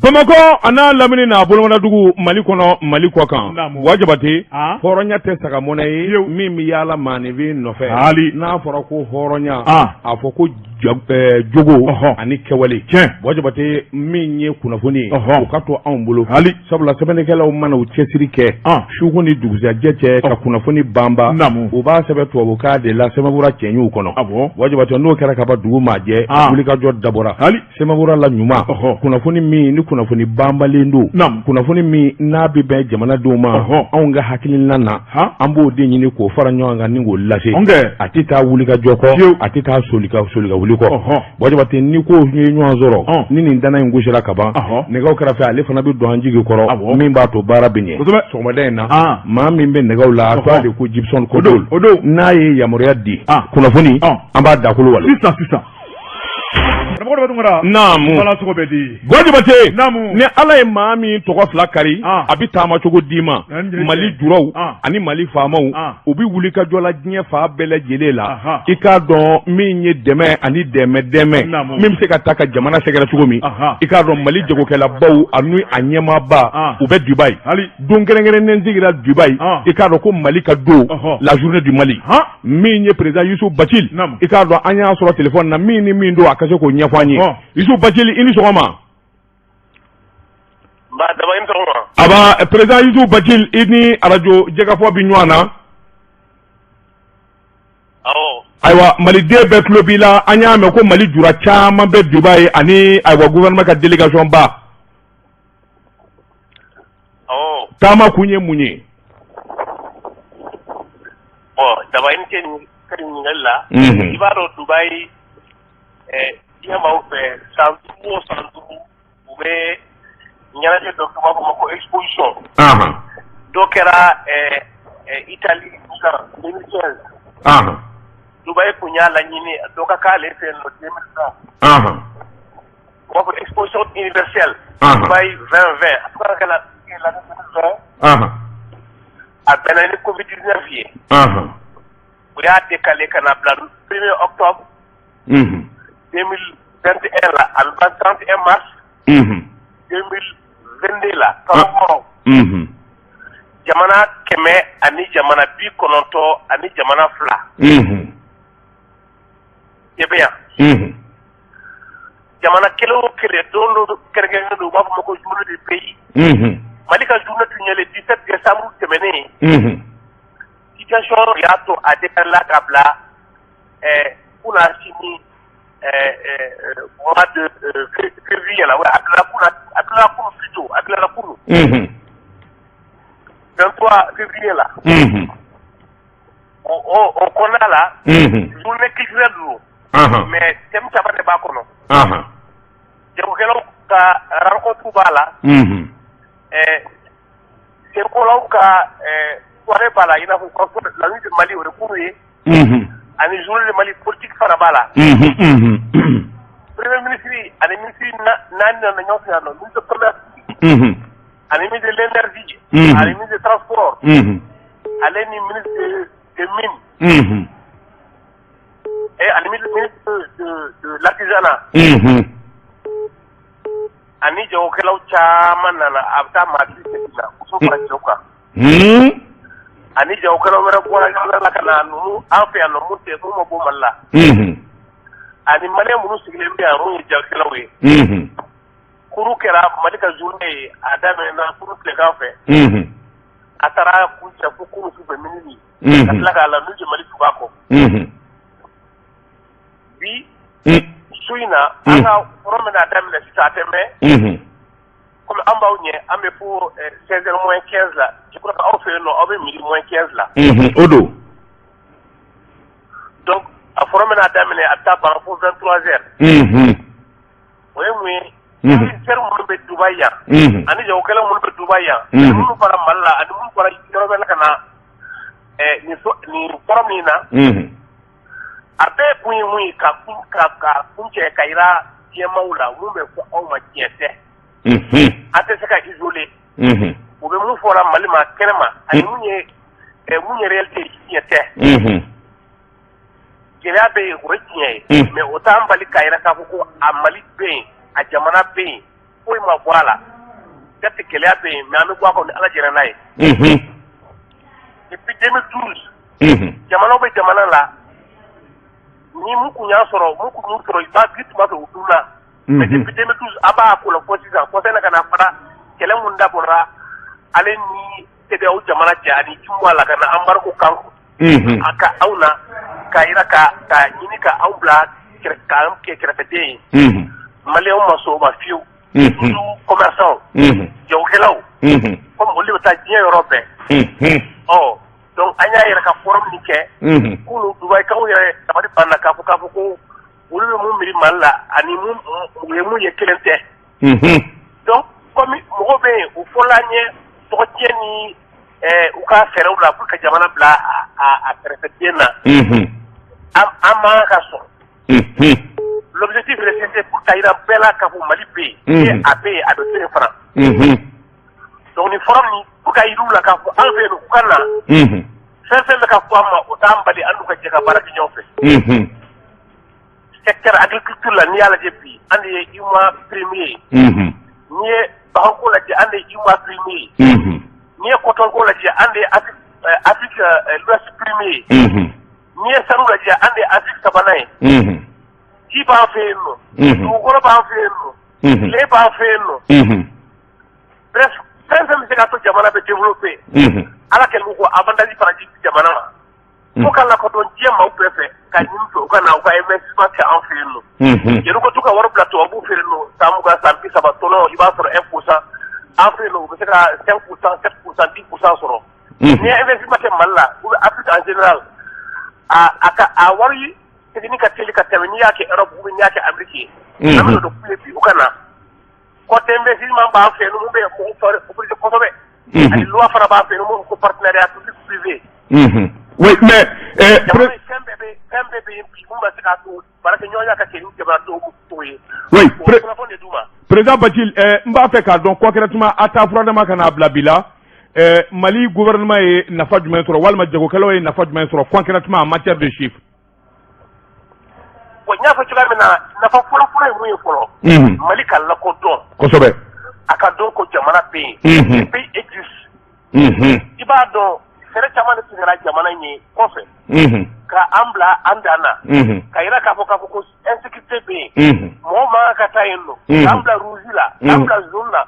Bamakɔ a n'a lamini n'a bolomadadugu, Mali kɔnɔ, Mali kɔ kan. Wa Jabate, hɔrɔnya tɛ sagamɔnɛ ye min bɛ yaala maaninfin nɔfɛ. Hali n'a fɔra ko hɔrɔnya, a fɔ ko jogo ani kɛwale. Wa Jabate, min ye kunnafoni ye, o ka to anw bolo hali sabula sɛbɛnnikɛlaw mana u cɛsiri kɛ suko ni dugusɛjɛ cɛ ka kunnafoni banba, u b'a sɛbɛn tubabukan de la sɛbɛnfura cɛɲiw kɔnɔ. Wa Jabate, n'o kɛra ka ban, dugu maa jɛ, wulikajɔ dabɔra hali sɛbɛnfura la ɲuman, kunnafoni min ni kunnafoni banbalen don, kunnafoni min n'a bɛ bɛn jamanadenw ma. Anw ka hakilina na, an b'o de ɲini k'o fara ɲɔgɔn kan ni k'o lase. A tɛ taa wulikajɔ kɔ, a tɛ taa soli ka wuli kɔ. Wa Jabate, ni ko ye ɲɔgɔn sɔrɔ ni nin dana in gosira ka ban, nɛgɛw kɛrɛfɛ, ale fana bɛ don an jigi kɔrɔ, min b'a to baara bɛ ɲɛ. Sɔgɔmada in na, maa min bɛ nɛgɛw la, a tɔgɔ de ko Gibson Kodo. N'a ye yamaruya di, kunnafoni an b'a dakolo wale sisan sisan. Naamu. Bala, cogo bɛ di? Buwa Jabate, Naamu. Ni Ala ye maa min tɔgɔ fila kari, a bɛ taama cogo d'i ma. Mali juraw ani Mali faamaw, u bɛ wuli ka jɔ la diɲɛ fan bɛɛ lajɛlen la. I k'a dɔn min ye dɛmɛ ani dɛmɛ dɛmɛ min bɛ se ka taa ka jamana sɛgɛrɛ cogo min. I k'a dɔn Mali jagokɛlabaw ani a ɲɛmaaba, u bɛ Dubayi. Don kɛrɛnkɛrɛnnen sigira Dubayi, i k'a dɔn ko Mali ka don, la journée du Mali. Min ye président Yusuf Bacili, i k'a dɔn an y'a sɔrɔ téléphone na, min ni min don, a ka se k'o ɲɛfɔ an ye. Yusuf Bacili, i ni sɔgɔma. Aba, président Yusuf Bacili, i ni arajo Jɛkafɔ bɛ ɲɔgɔn na. Ayiwa, maliden bɛɛ tulo b'i la. An y'a mɛn ko Mali jura caman bɛ Dubayi ani ayiwa gouvernement ka délégation ba. Taama kun ye mun ye? Bon, Daba, i ni ce ɲininkali la. I b'a dɔn, Dubayi, diɲɛ maaw fɛ, san 5 o san 5, u bɛ ɲɛnajɛ dɔ kɛ, u b'a fɔ ma ko exposition. Dɔ kɛra Italie Milan 2015. Dubayi kun y'a laɲini dɔ ka k'ale fɛ yen nɔ 2020. U b'a fɔ exposition universelle Dubaï 2020. A tun kan ka kɛ l'année 2020. A bɛnna ni Covid-19 ye. U y'a décalé ka na bila 1er octobre 2021 la. A bɛ ban 31 mars 2022 la, kalo 6. Jamana kɛmɛ ani jamana bi kɔnɔntɔn ani jamana fila de bɛ yan. Jamana kelen o kelen, don dɔ kɛrɛnkɛrɛnnen don, u b'a fɔ ma ko journée du pays. Mali ka journée tun ye le 17 décembre tɛmɛnen. Situation y'a to a décalé la ka bila kunasini mois de février la. A bilala kunna, a bilala kunu plutôt, a bilala kunu 23 février la. O kɔnɔna la, journée culturelle don, mais thème saba de b'a kɔnɔ. Jagokɛlaw ka rencontre b'a la, senkolaw ka soirée b'a la, i n'a fɔ la nuit de Mali, o ye kunu ye, ani journée de Mali politique fana b'a la. Premier ministre ani ministre naani nana ɲɔgɔn fɛ yan nɔ: ministre de commerce ani ministre de l'énergie ani ministre de transport, ale ni ministre de mine et ani ministre de l'artisanat, ani jagokɛlaw caman nana. A bɛ taa maa 80 na, muso fara cɛw kan, ani jagokɛlaw wɛrɛ bɔra yɔrɔ la ka na ninnu an fɛ yan nɔ, mun tɛ mun ma bɔ Mali la, ani maliyɛn minnu sigilen bɛ yan, mun ye jagokɛlaw ye. Kuru kɛra Mali ka journée ye. A daminɛna kuru tilegan fɛ, a taara kuncɛ fo kuru sufɛ minuit, ka tila k'a la nuit de Mali tugu a kɔ. Bi su in na, an ka forum bɛna daminɛ sisan, a tɛ mɛn. Komi an b'aw ɲɛ, an bɛ fo 16 heures moins 15 la. Je crois que aw fɛ yen nɔ, aw bɛ midi moins 15 la. O don. Donc a forum bɛna daminɛ, a bɛ taa ban fo 23 heures. O ye mun ye? Investisseurs minnu bɛ Dubaï yan ani jagokɛla minnu bɛ Dubaï yan, ani minnu bɔra Mali la, ani minnu bɔra yɔrɔ wɛrɛ la ka na nin forum in na, a bɛɛ kun ye mun ye? Ka kun cɛ ka yira diɲɛmaw la, mun bɛ fɔ aw ma, tiɲɛ tɛ. An tɛ se ka isoler. U bɛ mun fɔra Mali ma kɛnɛma ani mun ye réalité ye, tiɲɛ tɛ. Gɛlɛya bɛ yen, o ye tiɲɛ ye, mais o t'an bali k'a yira k'a fɔ ko a Mali bɛ yen, a jamana bɛ yen. foyi ma bɔ a la. Certes gɛlɛya bɛ yen, mais an bɛ bɔ a kɔnɔ ni Ala jɛra n'a ye. Depuis 2012, jamanaw bɛ jamana la, ni mun kun y'a sɔrɔ, mun kun y'u sɔrɔ, i b'a bi tun b'a sɔrɔ u dunna. Mais depuis 2012, an b'a ko la fo sisan, kɔsa in na ka na fara kɛlɛ mun dabɔra ale ni CEDEAO jamana cɛ ani UEMOA la ka na embargo kan a ka anw na k'a yira ka ɲini ka anw bila k'an kɛ kɛrɛfɛden ye. Maliyɛnw ma sɔn o ma fiyewu. Surtout commerçants, jagokɛlaw, comme olu de bɛ taa diɲɛ yɔrɔ bɛɛ. Ɔ donc an y'a yɛrɛ ka forum nin kɛ kunun Dubaïkaw yɛrɛ dabali banna k'a fɔ ko olu bɛ mun miiri Mali la ani mun u ye mun ye kelen tɛ. Donc comme mɔgɔw bɛ yen, u fɔla an ɲɛ tɔgɔtiɲɛ ni u ka fɛɛrɛw la pour ka jamana bila a kɛrɛfɛden na, an man ka sɔn. L'objectif c'était pour ka yira bɛɛ la k'a fɔ Mali bɛ yen, a bɛ yen, a bɛ to yen fana. Donc ni forum nin pour ka yir'u la k'a fɔ an fɛ yen, u ka na fɛn fɛn bɛ ka fɔ an ma, o t'an bali an n'u ka jɛ ka baara kɛ ɲɔgɔn fɛ. Secteur agriculture la, n'i y'a lajɛ bi, an de ye UEMOA premier ye. N'i ye baganko lajɛ, an de ye UEMOA premier ye. N'i ye coton ko lajɛ, an de ye Afrique l'Ouest premier ye. N'i ye sanu lajɛ, an de ye Afrique sabanan ye. Ji b'an fɛ yen nɔ, dugukolo b'an fɛ yen nɔ, tile b'an fɛ yen nɔ. Bref, fɛn fɛn bɛ se k'a to jamana bɛ développer, Ala kɛlen ko avantage fana di jamana ma fo ka lakodɔn diɲɛ maaw bɛɛ fɛ, ka ɲini fɛ u ka na u ka investissement kɛ an fɛ yen nɔ. Yanni ka to ka wari bila tubabuw fɛ yen nɔ, san 20, san 30 tɔnɔ, i b'a sɔrɔ 1%. An fɛ yen nɔ, u bɛ se ka 5%, 7%, 10% sɔrɔ. N'i ye investissement kɛ Mali la ou bien Afrique en général, a ka a wari seginni ka teli ka tɛmɛ n'i y'a kɛ Europe ou bien n'i y'a kɛ Amérique ye. An bɛ n'o de f'u ye bi, u ka na. Côté investissement b'an fɛ yen nɔ, mun bɛ mɔgɔw favoriser kosɛbɛ. Ani loi fana b'an fɛ yen nɔ, mun ko partenariat public privé. Oui, mais fɛn bɛɛ bɛ yen bi mun bɛ se k'a to baarakɛɲɔgɔnya ka kɛ ni jamanadenw ye. Oui, kunnafoni de d'u ma. Président Bathily, n b'a fɛ k'a dɔn concrètement, a ta furadama ka n'a bila bi la, Mali gouvernement ye nafa jumɛn sɔrɔ, walima jagokɛlaw ye nafa jumɛn sɔrɔ concrètement en matière de chiffres? Bon, n y'a fɔ cogoya min na, nafa fɔlɔ-fɔlɔ ye mun ye fɔlɔ? Mali ka lakodɔn. A ka dɔn ko jamana bɛ yen. Le pays existe. I b'a dɔn, fɛɛrɛ caman de tigɛra jamana in ye kɔfɛ ka an bila an dan na, ka yira k'a fɔ ko insécurité bɛ yen, mɔgɔ man kan ka taa yen nɔ, k'an bila rouge la, k'an bila jaune la,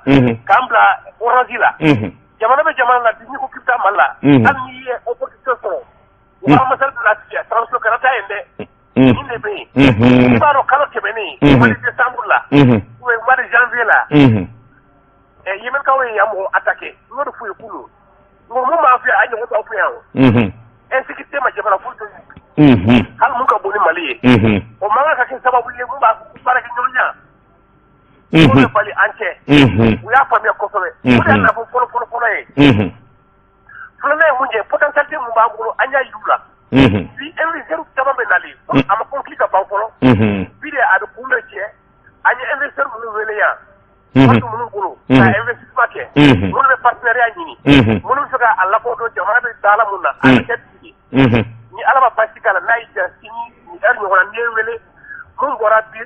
k'an bila orange la. Jamana bɛ jamana la bi, n'i ko k'i bɛ taa Mali la, hali n'i ye opportunité sɔrɔ, u ka ambassade bila transition kana taa yen dɛ, nin de bɛ yen. I b'a dɔn, kalo tɛmɛnen, mois de décembre la ou bien mois de janvier la, Yémenkaw ye yan mɔgɔ attaqué. N y'o de f'u ye kunun, n ko mun b'an fɛ yan, a ɲɔgɔn t'aw fɛ yan o. Insécurité ma jamana foyi to yen, hali mun ka bon ni Mali ye. O man kan ka kɛ sababu ye mun b'a baarakɛ ɲɔgɔnya o bɛ bali an cɛ. U y'a faamuya kosɛbɛ, o de y'a nafa fɔlɔ fɔlɔ fɔlɔ ye. Filanan ye mun ye? Potentialité mun b'an bolo, an y'a yir'u la. Bi investisseur caman bɛ nalen, a ma conclu ka ban fɔlɔ. Bi de a bɛ kun bɛ cɛ, an ye investisseur minnu wele yan, wari minnu bolo ka investissement kɛ, minnu bɛ partenariat ɲini, minnu bɛ fɛ ka a lakodɔn jamana bɛ da la mun na, a bɛ kɛ bi de. Ni Ala ma basi k'a la, n'a y'i diya, sini nin heure ɲɔgɔn na, n'i ye n wele, mun bɔra bi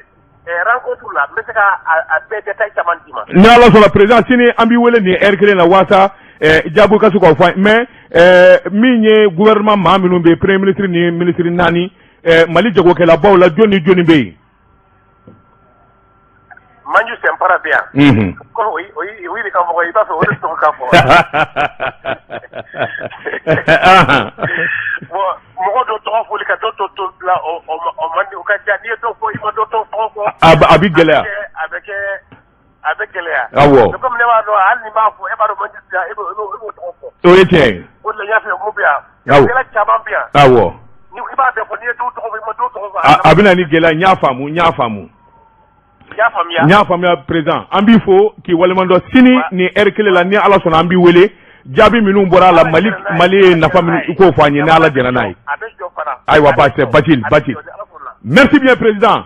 rencontre la, n bɛ se ka a bɛɛ détail caman d'i ma. Ni Ala sɔnna, président, sini an b'i wele nin heure kelen na waasa jaabi ka se k'o fɔ an ye. Mais min ye gouvernement maa minnu bɛ yen, premier ministre ni ministre naani, Mali jagokɛlabaw la, jɔn ni jɔnni bɛ yen? Manju Sɛnpara bɛ yan. Komi o y'i ka mɔgɔ ye, i b'a fɛ o de tɔgɔ ka fɔ. Bon, mɔgɔ dɔ tɔgɔ fɔli ka dɔ to bila, o man di, o ka ca. N'i ye dɔ fɔ, i ma dɔ tɔgɔ fɔ. A bɛ gɛlɛya. A bɛ gɛlɛya. Awɔ. Mais komi ne b'a dɔn, hali ni n b'a fɔ, e b'a dɔn Manju bɛ yan, e b'o tɔgɔ fɔ. O ye tiɲɛ ye. O de la n y'a fɛ mun bɛ yan. Awɔ. Jagokɛla caman bɛ yan. Awɔ. Ni i b'a bɛɛ fɔ, n'i ye dɔw tɔgɔ fɔ, i ma dɔw tɔgɔ fɔ. A bɛ na ni gɛlɛya, n y'a faamu, n y'a faamu. I y'a faamuya. N y'a faamuya, président. An b'i fo k'i waleɲuman dɔn. Sini nin heure kelen la, ni Ala sɔnna, an b'i wele, jaabi minnu bɔra a la, Mali ye nafa minnu, i k'o fɔ an ye, ni Ala jɛnna n'a ye. A bɛ jɔ fana. Ayiwa, baasi tɛ, Bathily, Bathily. Merci bien, président,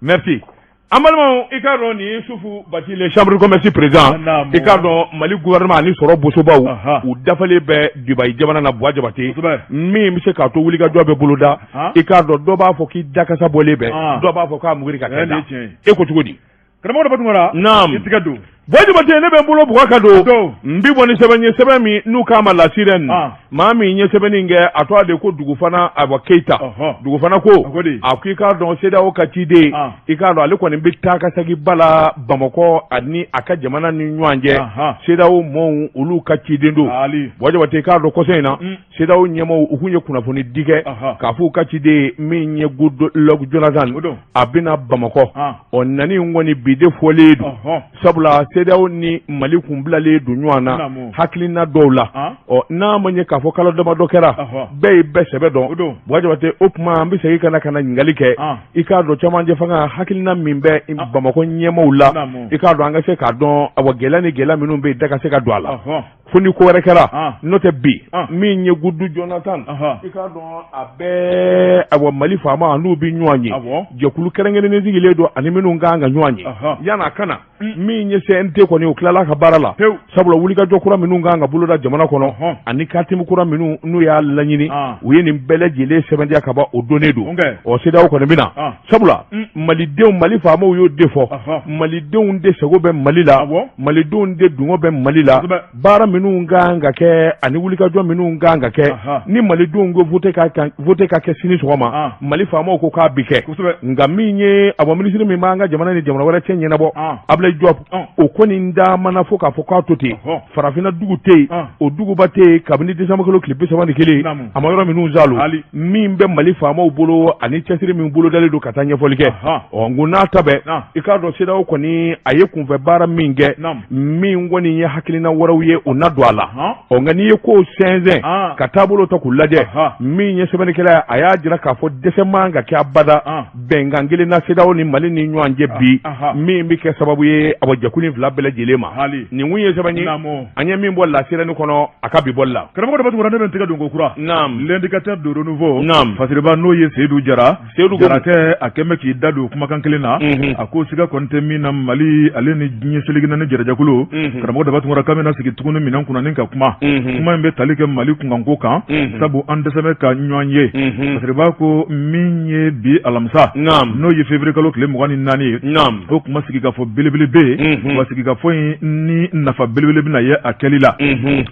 merci. An balimaw, i k'a dɔn nin ye Yusufu Bathily, chambre de commerce président. I k'a dɔn, Mali gouvernement ani sɔrɔ bosobaw, u dafalen bɛ Dubaï jamana na, Buwa Jabate, min bɛ se k'a to wulikajɔ bɛ boloda. I k'a dɔn, dɔ b'a fɔ k'i dakasa bɔlen bɛ, dɔ b'a fɔ k'a muguri ka kɛ da. E ko cogo di? Karamɔgɔ Daba Tunkara. Naam. I tigɛ don. Buwa Jabate, ne bɛ n bolo bugɔ ka don. Don. N bi bɔ ni sɛbɛn ye, sɛbɛn min n'u k'a ma La Sirène. Ah. Maa min ye sɛbɛnni kɛ, a tɔgɔ de ko Dugufana Awa Keyita. Dugufana ko. A ko di? A ko i k'a dɔn CEDEAO ka ciden. Ah. I k'a dɔn ale kɔni bɛ taa ka segin ba la Bamakɔ ani a ka jamana ni ɲɔgɔn cɛ. CEDEAO mɔɔw olu ka ciden don. Ali. Buwa Jabate, i k'a dɔn kɔsa in na. CEDEAO ɲɛmaaw u kun ye kunnafoni di kɛ k'a fɔ u ka ciden min ye Goodluck Jonathan a bɛna Bamakɔ. Ɔ nani in kɔni bi de fɔlen don, sabula CEDEAO ni Mali kun bilalen don ɲɔgɔn na hakilina dɔw la. Ɔ n'a ma ɲɛ k'a fɔ kalo damadɔ kɛra, bɛɛ ye bɛɛ sɛbɛ dɔn. Buwa Jabate, o tuma an bɛ segin ka na ka na ɲininkali kɛ. I k'a dɔn cɛmancɛ fanga hakilina min bɛ Bamakɔ ɲɛmaaw la, i k'a dɔn an ka se k'a dɔn, awa gɛlɛya ni gɛlɛya minnu bɛ yen, da ka se ka don a la fo ni ko wɛrɛ kɛra. N'o tɛ bi min ye Goodluck Jonathan, i k'a dɔn a bɛɛ awa Mali faama n'u bɛ ɲɔgɔn ye, jɛkulu kɛrɛnkɛrɛnnen sigilen don ani minnu kan ka ɲɔgɔn ye yan'a ka na. Min ye CNT kɔni, o tilala ka baara la, sabula wulikajɔ kura minnu kan ka boloda jamana kɔnɔ ani katimu kura minnu n'u y'a laɲini, u ye nin bɛɛ lajɛlen sɛbɛntiya ka ban, o donnen don. Ɔ CEDEAO kɔni bɛ na, sabula malidenw, Mali faamaw y'o de fɔ, malidenw de sago bɛ Mali la, malidenw de dungɔ bɛ Mali la. Baara minnu kan ka kɛ ani wulikajɔ minnu kan ka kɛ, ni malidenw ko vote ka vote ka kɛ sini sɔgɔma, Mali faamaw ko k'a bi kɛ. Nka min ye awa minisiri min b'an ka jamana ni jamana wɛrɛ cɛ ɲɛnabɔ, Ablaye Diop, o kɔni damana fo k'a fɔ k'a to ten. Farafinna dugu tɛ yen, o duguba tɛ yen kabini décembre kalo tile 31, a ma yɔrɔ minnu zalo min bɛ Mali faamaw bolo ani cɛsiri min bolodalen don ka taa ɲɛfɔli kɛ. Ɔ n ko n'a ta bɛɛ, i k'a dɔn CEDEAO kɔni a ye kunfɛ baara min kɛ, min kɔni ye hakilina wɛrɛw ye, o na don a la. Ɔ nka n'i ye kow sɛnsɛn ka taabolo ta k'u lajɛ, min ye sɛbɛnnikɛla ye, a y'a jira k'a fɔ dɛsɛ man ka kɛ abada bɛnkan kelen na CEDEAO ni Mali ni ɲɔgɔn cɛ bi, min bɛ kɛ sababu ye awa jɛkulu in fila bɛɛ lajɛlen ma. Nin kun ye sɛbɛn ye an ye min bɔ La Sirène kɔnɔ a ka bi bɔli la. Karamɔgɔ Daba Tunkara, ne bɛ n tɛgɛ don ko kura. Naam. L'indicateur de renouveau. Naam. Fasiriba n'o ye Seyidu Jara. Seyidu Jarakɛ, a kɛn bɛ k'i da don kumakan kelen na. A ko siga kɔni tɛ min na, Mali ale ni diɲɛ seleke naani jɛrɛjɛkulu. Karamɔgɔ Daba Tunkara k'a bɛna sigi tuguni minɛn kunna ni ka kuma. Kuma in bɛ tali kɛ Mali kunkanko kan. Sabu an dɛsɛ bɛ ka ɲɔgɔn ye. Fasiriba ko min ye bi alamisa. Naam. N'o ye février kalo tile 24 ye. Naam. O kuma sigikafɔ belebele bɛ yen. Wa sigikafɔ in ni nafa belebele bɛna ye a kɛli la.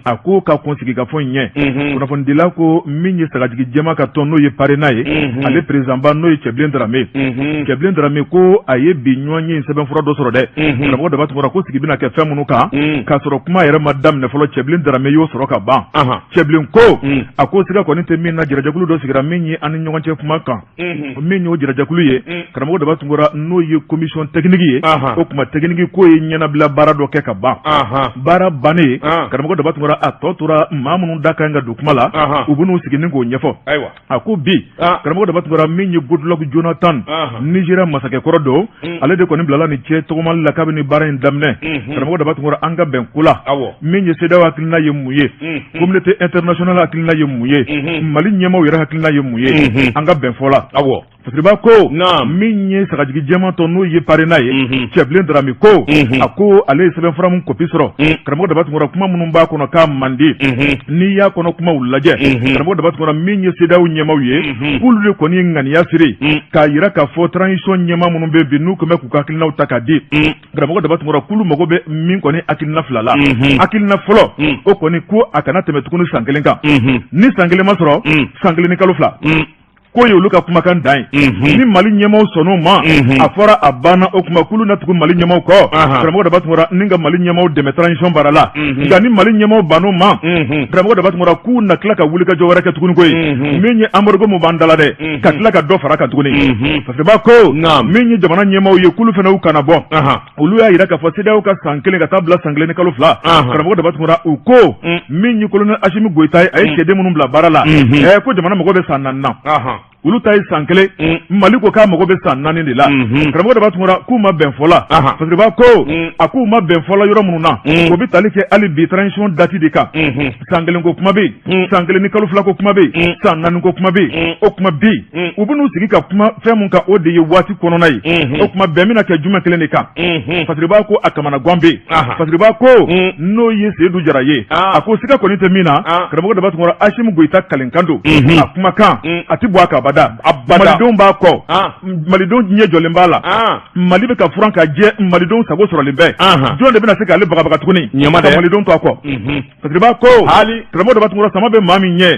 A ko ka kɔn sigikafɔ in ɲɛ, kunnafonidila ko min ye sagajigi jɛma ka tɔn n'o ye PARENA ye, ale présidentba n'o ye Cɛbilen Darame. Cɛbilen Darame ko a ye bi ɲɔgɔn ye sɛbɛnfura dɔ sɔrɔ dɛ, karamɔgɔ Daba Tunkara, ko sigi bɛna kɛ fɛn minnu kan, k'a sɔrɔ kuma yɛrɛ ma daminɛ fɔlɔ, Cɛbilen Darame y'o sɔrɔ ka ban. Cɛbilen ko a ko siga kɔni tɛ min na, jɛrɛjɛkulu dɔ sigira min ye an ni ɲɔgɔn cɛ kuma kan. Min y'o jɛrɛjɛkulu ye, karamɔgɔ Daba Tunkara, n'o ye commission technique ye, o kuma technique ko ye ɲɛnabila baara dɔ kɛ ka ban. Baara bannen, karamɔgɔ Daba Tunkara, a tɔ tora maa minnu da kan ka don kuma la, u bɛn'u sigi ni k'o ɲɛfɔ. A ko bi, karamɔgɔ Daba Tunkara, min ye Goodluck Jonathan, Nigeria masakɛkɔrɔ don, ale de kɔni bilala nin cɛ tɔgɔmali la kabini baara in daminɛ. Karamɔgɔ Daba Tunkara, an ka bɛn ko la, min ye CEDEAO hakilina ye mun ye, communauté internationale hakilina ye mun ye, Mali ɲɛmaaw yɛrɛ hakilina ye mun ye, an ka bɛn fɔ la. Fasiriba ko min ye sagajigi jɛman tɔn n'o ye PARENA ye, Cɛbilen Darame ko a ko ale ye sɛbɛnfura min kopi sɔrɔ, karamɔgɔ Daba Tunkara, kuma minnu b'a kɔnɔ k'a man di. N'i y'a kɔnɔ kumaw lajɛ, karamɔgɔ Daba Tunkara, min ye CEDEAO ɲɛmaaw ye, k'olu de kɔni ye ŋaniya siri k'a jira k'a fɔ transition ɲɛmaa minnu bɛ bi, n'u tun bɛ k'u ka hakilinaw ta k'a di, karamɔgɔ Daba Tunkara, k'olu mago bɛ min kɔni hakilina fila la. Hakilina fɔlɔ, o kɔni ko a kana tɛmɛ tuguni san kelen kan. Ni san kelen ma sɔrɔ, san kelen ni kalo fila, k'o ye olu ka kumakan dan ye. Ni Mali ɲɛmaaw sɔnn'o ma, a fɔra a banna. O kuma k'olu na tugu Mali ɲɛmaaw kɔ, karamɔgɔ Daba Tunkara, ni ka Mali ɲɛmaaw dɛmɛ transition baara la. Nka ni Mali ɲɛmaaw bann'o ma, karamɔgɔ Daba Tunkara, k'u na tila ka wulikajɔ wɛrɛ kɛ tuguni, ko ye min ye embargo min b'an da la dɛ, ka tila ka dɔ fara kan tuguni. Fasiriba ko min ye jamana ɲɛmaaw ye, k'olu fana y'u kana bɔ. Olu y'a jira k'a fɔ CEDEAO ka san kelen ka taa bila san kelen ni kalo fila, karamɔgɔ Daba Tunkara, u ko min ye colonel Asimi Goyita ye, a ye cɛden minnu bila baara la, ko jamana mago bɛ san 4 na, olu ta ye san kelen. Mali ko k'a mago bɛ san 4 de la. Karamɔgɔ Daba Tunkara, k'u ma bɛn fɔ la. Fasiriba ko a k'u ma bɛn fɔ la yɔrɔ minnu na, o bɛ tali kɛ hali bi transition date de kan. San kelen ko kuma bɛ yen, san kelen ni kalo fila ko kuma bɛ yen, san 4 ko kuma bɛ yen. O kuma bi, u bɛn'u sigi ka kuma fɛn mun kan, o de ye waati kɔnɔna ye. O kuma bɛn bɛna kɛ jumɛn kelen de kan? Fasiriba ko a kamanagan bɛ yen. Fasiriba ko n'o ye Seyidu Jara ye, a ko siga kɔni tɛ min na, karamɔgɔ Daba Tunkara, Asimi Goyita kalenkan don, a kumakan a tɛ bɔ a kan abada. abada, malidenw b'a kɔ, malidenw ɲɛ jɔlen b'a la, Mali bɛ ka furan ka jɛ, malidenw sago sɔrɔlen bɛ. Jɔn de bɛna se k'ale bagabaga tuguni ka malidenw to a kɔ? Fasiriba ko hali karamɔgɔ Daba Tunkara, sama bɛ maa min ɲɛ,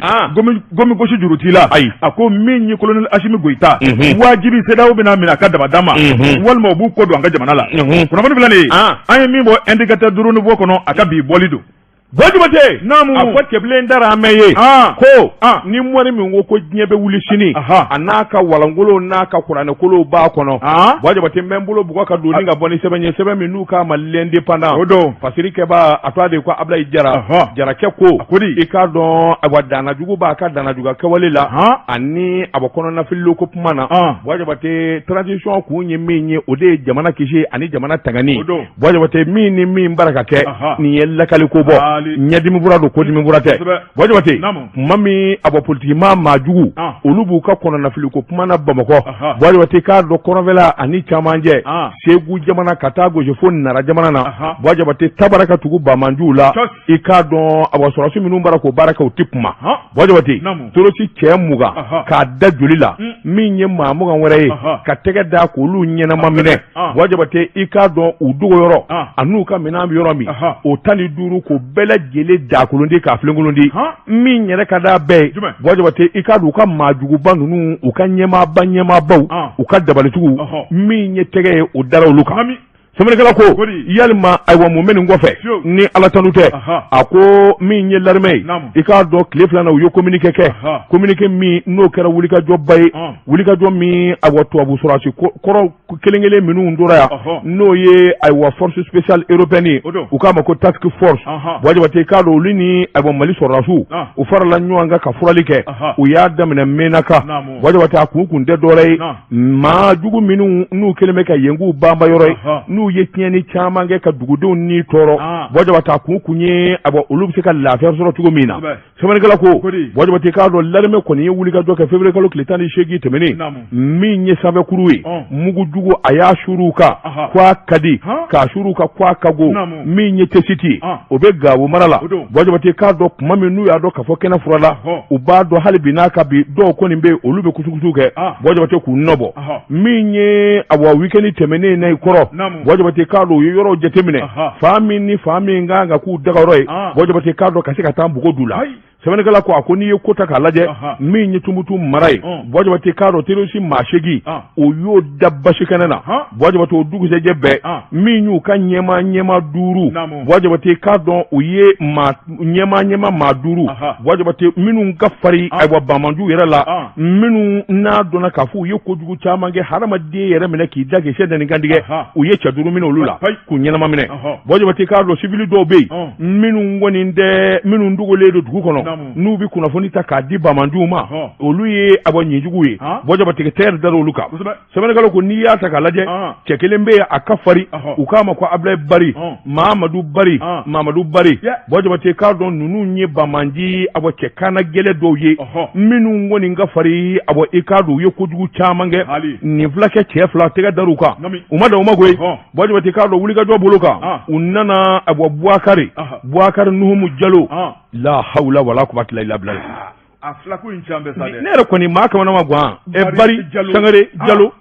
gomi gosi juru t'i la. Ayi, a ko min ye colonel Asimi Goyita, wajibi CEDEAO bɛna minɛ a ka dabada ma, walima u b'u kɔ don an ka jamana la. Kunnafoni filɛ nin ye, an ye min bɔ Indicateur du Renouveau kɔnɔ, a ka bi bɔli don. Buwa Jabate, naamu, a fɔ cɛbilen Daramɛ ye ko ni mɔni min ko diɲɛ bɛ wuli sini, a n'a ka walankolow n'a ka kuranɛkolow b'a kɔnɔ. Buwa Jabate, n bɛ n bolo bugɔ ka don ni ka bɔ ni sɛbɛn ye, sɛbɛn min n'u k'a ma L'Indépendant. O don. Fasirikɛbaa, a tɔgɔ de ko Abulayi Jara. Jarakɛ ko i k'a dɔn, ayiwa, dannajugu b'a ka dannajuguya kɛwale la ani a bɔ kɔnɔnafililo ko kuma na. Buwa Jabate, transition kun ye min ye, o de ye jamana kisi ani jamana tangani. Buwa Jabate, min ni min bara ka kɛ nin ye lakali ko bɔ, ɲɛdimi fura don, kodimi fura tɛ. Buwa Jabate, tuma min a bɔ politikimaa maa jugu olu b'u ka kɔnɔnafili ko kuma na Bamakɔ, Buwa Jabate, k'a dɔn kɔrɔnfɛla ani camancɛ, Segu jamana ka taa gosi fo Nara jamana na, Buwa Jabate, tabara ka tugu banbaanciw la. I k'a dɔn, a sɔrɔdasi minnu bara k'o baara kɛ, u tɛ kuma. Buwa Jabate, terroriste cɛ 20 k'a da joli la, min ye maa 20 wɛrɛ ye ka tɛgɛ da k'olu ɲɛnama minɛ. Buwa Jabate, i k'a dɔn u dogoyɔrɔ an'u ka minɛn bɛ yɔrɔ min, o 15 k'o bɛɛ lajɛlen dakolon di k'a filenkolon di. Min yɛrɛ ka d'a bɛɛ ye, Buwa Jabate, i k'a dɔn u ka maajuguba ninnu, u ka ɲɛmaaba ɲɛmaabaw, u ka dabalitigiw, min ye tɛgɛ ye, o dara olu kan. Sɛbɛnnikɛla ko yalima, ayiwa, mun bɛ nin kɔfɛ ni Ala tanu tɛ? A ko min ye l'armée ye, i k'a dɔn tile filanan u ye communiqué kɛ, communiqué min n'o kɛra wulikajɔba ye, wulikajɔ min, ayiwa, tubabu sɔrɔdasi kɔrɔ kelen kelen minnu tora yan, n'o ye, ayiwa, force spéciale européenne ye, u k'a ma ko task force. Buwa Jabate, i k'a dɔn olu ni, ayiwa, Mali sɔrɔdasiw, u farala ɲɔgɔn kan ka furali kɛ. U y'a daminɛ Menaka. Buwa Jabate, a kun kun tɛ dɔwɛrɛ ye, maa jugu minnu n'u kɛlen bɛ ka yen k'u banba yɔrɔ ye, n'u ye tiɲɛni caman kɛ ka dugudenw ni tɔɔrɔ. Buwa Jabate, a kun kun ye, ayiwa, olu bɛ se ka lafiya sɔrɔ cogo min na. Sɛbɛnnikɛla ko, Buwa Jabate, k'a dɔn l'armée kɔni ye wulikajɔ kɛ février kalo tile 18 tɛmɛnen, min ye sanfɛkuru ye, mugujugu a y'a suuru kan ko a ka di, k'a suuru kan ko a ka go. Min ye Tesiti ye, o bɛ Gawo mara la. Buwa Jabate, k'a dɔn tuma min n'u y'a dɔn k'a fɔ kɛnɛ furala, u b'a dɔn hali bi n'a ka bi dɔw kɔni bɛ yen, olu bɛ kusukusu kɛ. Buwa Jabate, k'u nɔbɔ. Min ye, awa, week-end tɛmɛnen na i kɔrɔ, Buwa Jabate, k'a dɔn u ye yɔrɔw jateminɛ, fan min ni fan min kan ka k'u dagayɔrɔ ye. Buwa Jabate, k'a dɔn ka se ka taa npogo d'u la. Sɛbɛnnikɛla ko, a ko n'i ye ko ta k'a lajɛ, min ye Tumutu mara ye, Buwa Jabate, k'a dɔn terroriste maa 8, o y'o da basi kɛnɛ na. Buwa Jabate, o dugusɛjɛ bɛɛ, min y'u ka ɲɛmaa ɲɛmaa duuru, Buwa Jabate, k'a dɔn u ye maa ɲɛmaa ɲɛmaa maa duuru, Buwa Jabate, minnu ka farin, ayiwa, banbaanciw yɛrɛ la, minnu n'a dɔnna k'a fɔ u ye kojugu caman kɛ, hadamaden yɛrɛ minɛ k'i da k'i sɛ ni kantigɛ, u ye cɛ 5 minɛ olu la k'u ɲɛnama minɛ. Buwa Jabate, k'a dɔn sivili dɔw bɛ yen minnu kɔni tɛ, minnu dogolen don dugu kɔnɔ, n'u bɛ kunnafoni ta k'a di banbaanciw ma, olu ye, awa, ɲinjugu ye. Buwa Jabate, tɛgɛ dara olu kan. Sɛbɛnnikɛla ko n'i y'a ta k'a lajɛ, cɛ kelen bɛ yen, a ka farin, u k'a ma ko Abulayi Bari, Mamadu Bari, Mamadu Bari. Buwa Jabate, k'a dɔn ninnu ye banbaanci, awa, cɛ kana gɛlɛn dɔw ye minnu kɔni ka farin, awa, i k'a dɔn u ye kojugu caman kɛ. Nin fulakɛ cɛ 2, tɛgɛ dar'u kan. U ma dan o ma koyi. Buwa Jabate, k'a dɔn wulikajɔ bolo kan, u nana, awa, Buwakari, Buwakari Nuhumu Jalo. La hawla wala quwwata illa billah. A filako in can bɛ sa dɛ. Ne yɛrɛ kɔni maa kamana ma gan. Ɛ, Bari Sangare Jalo.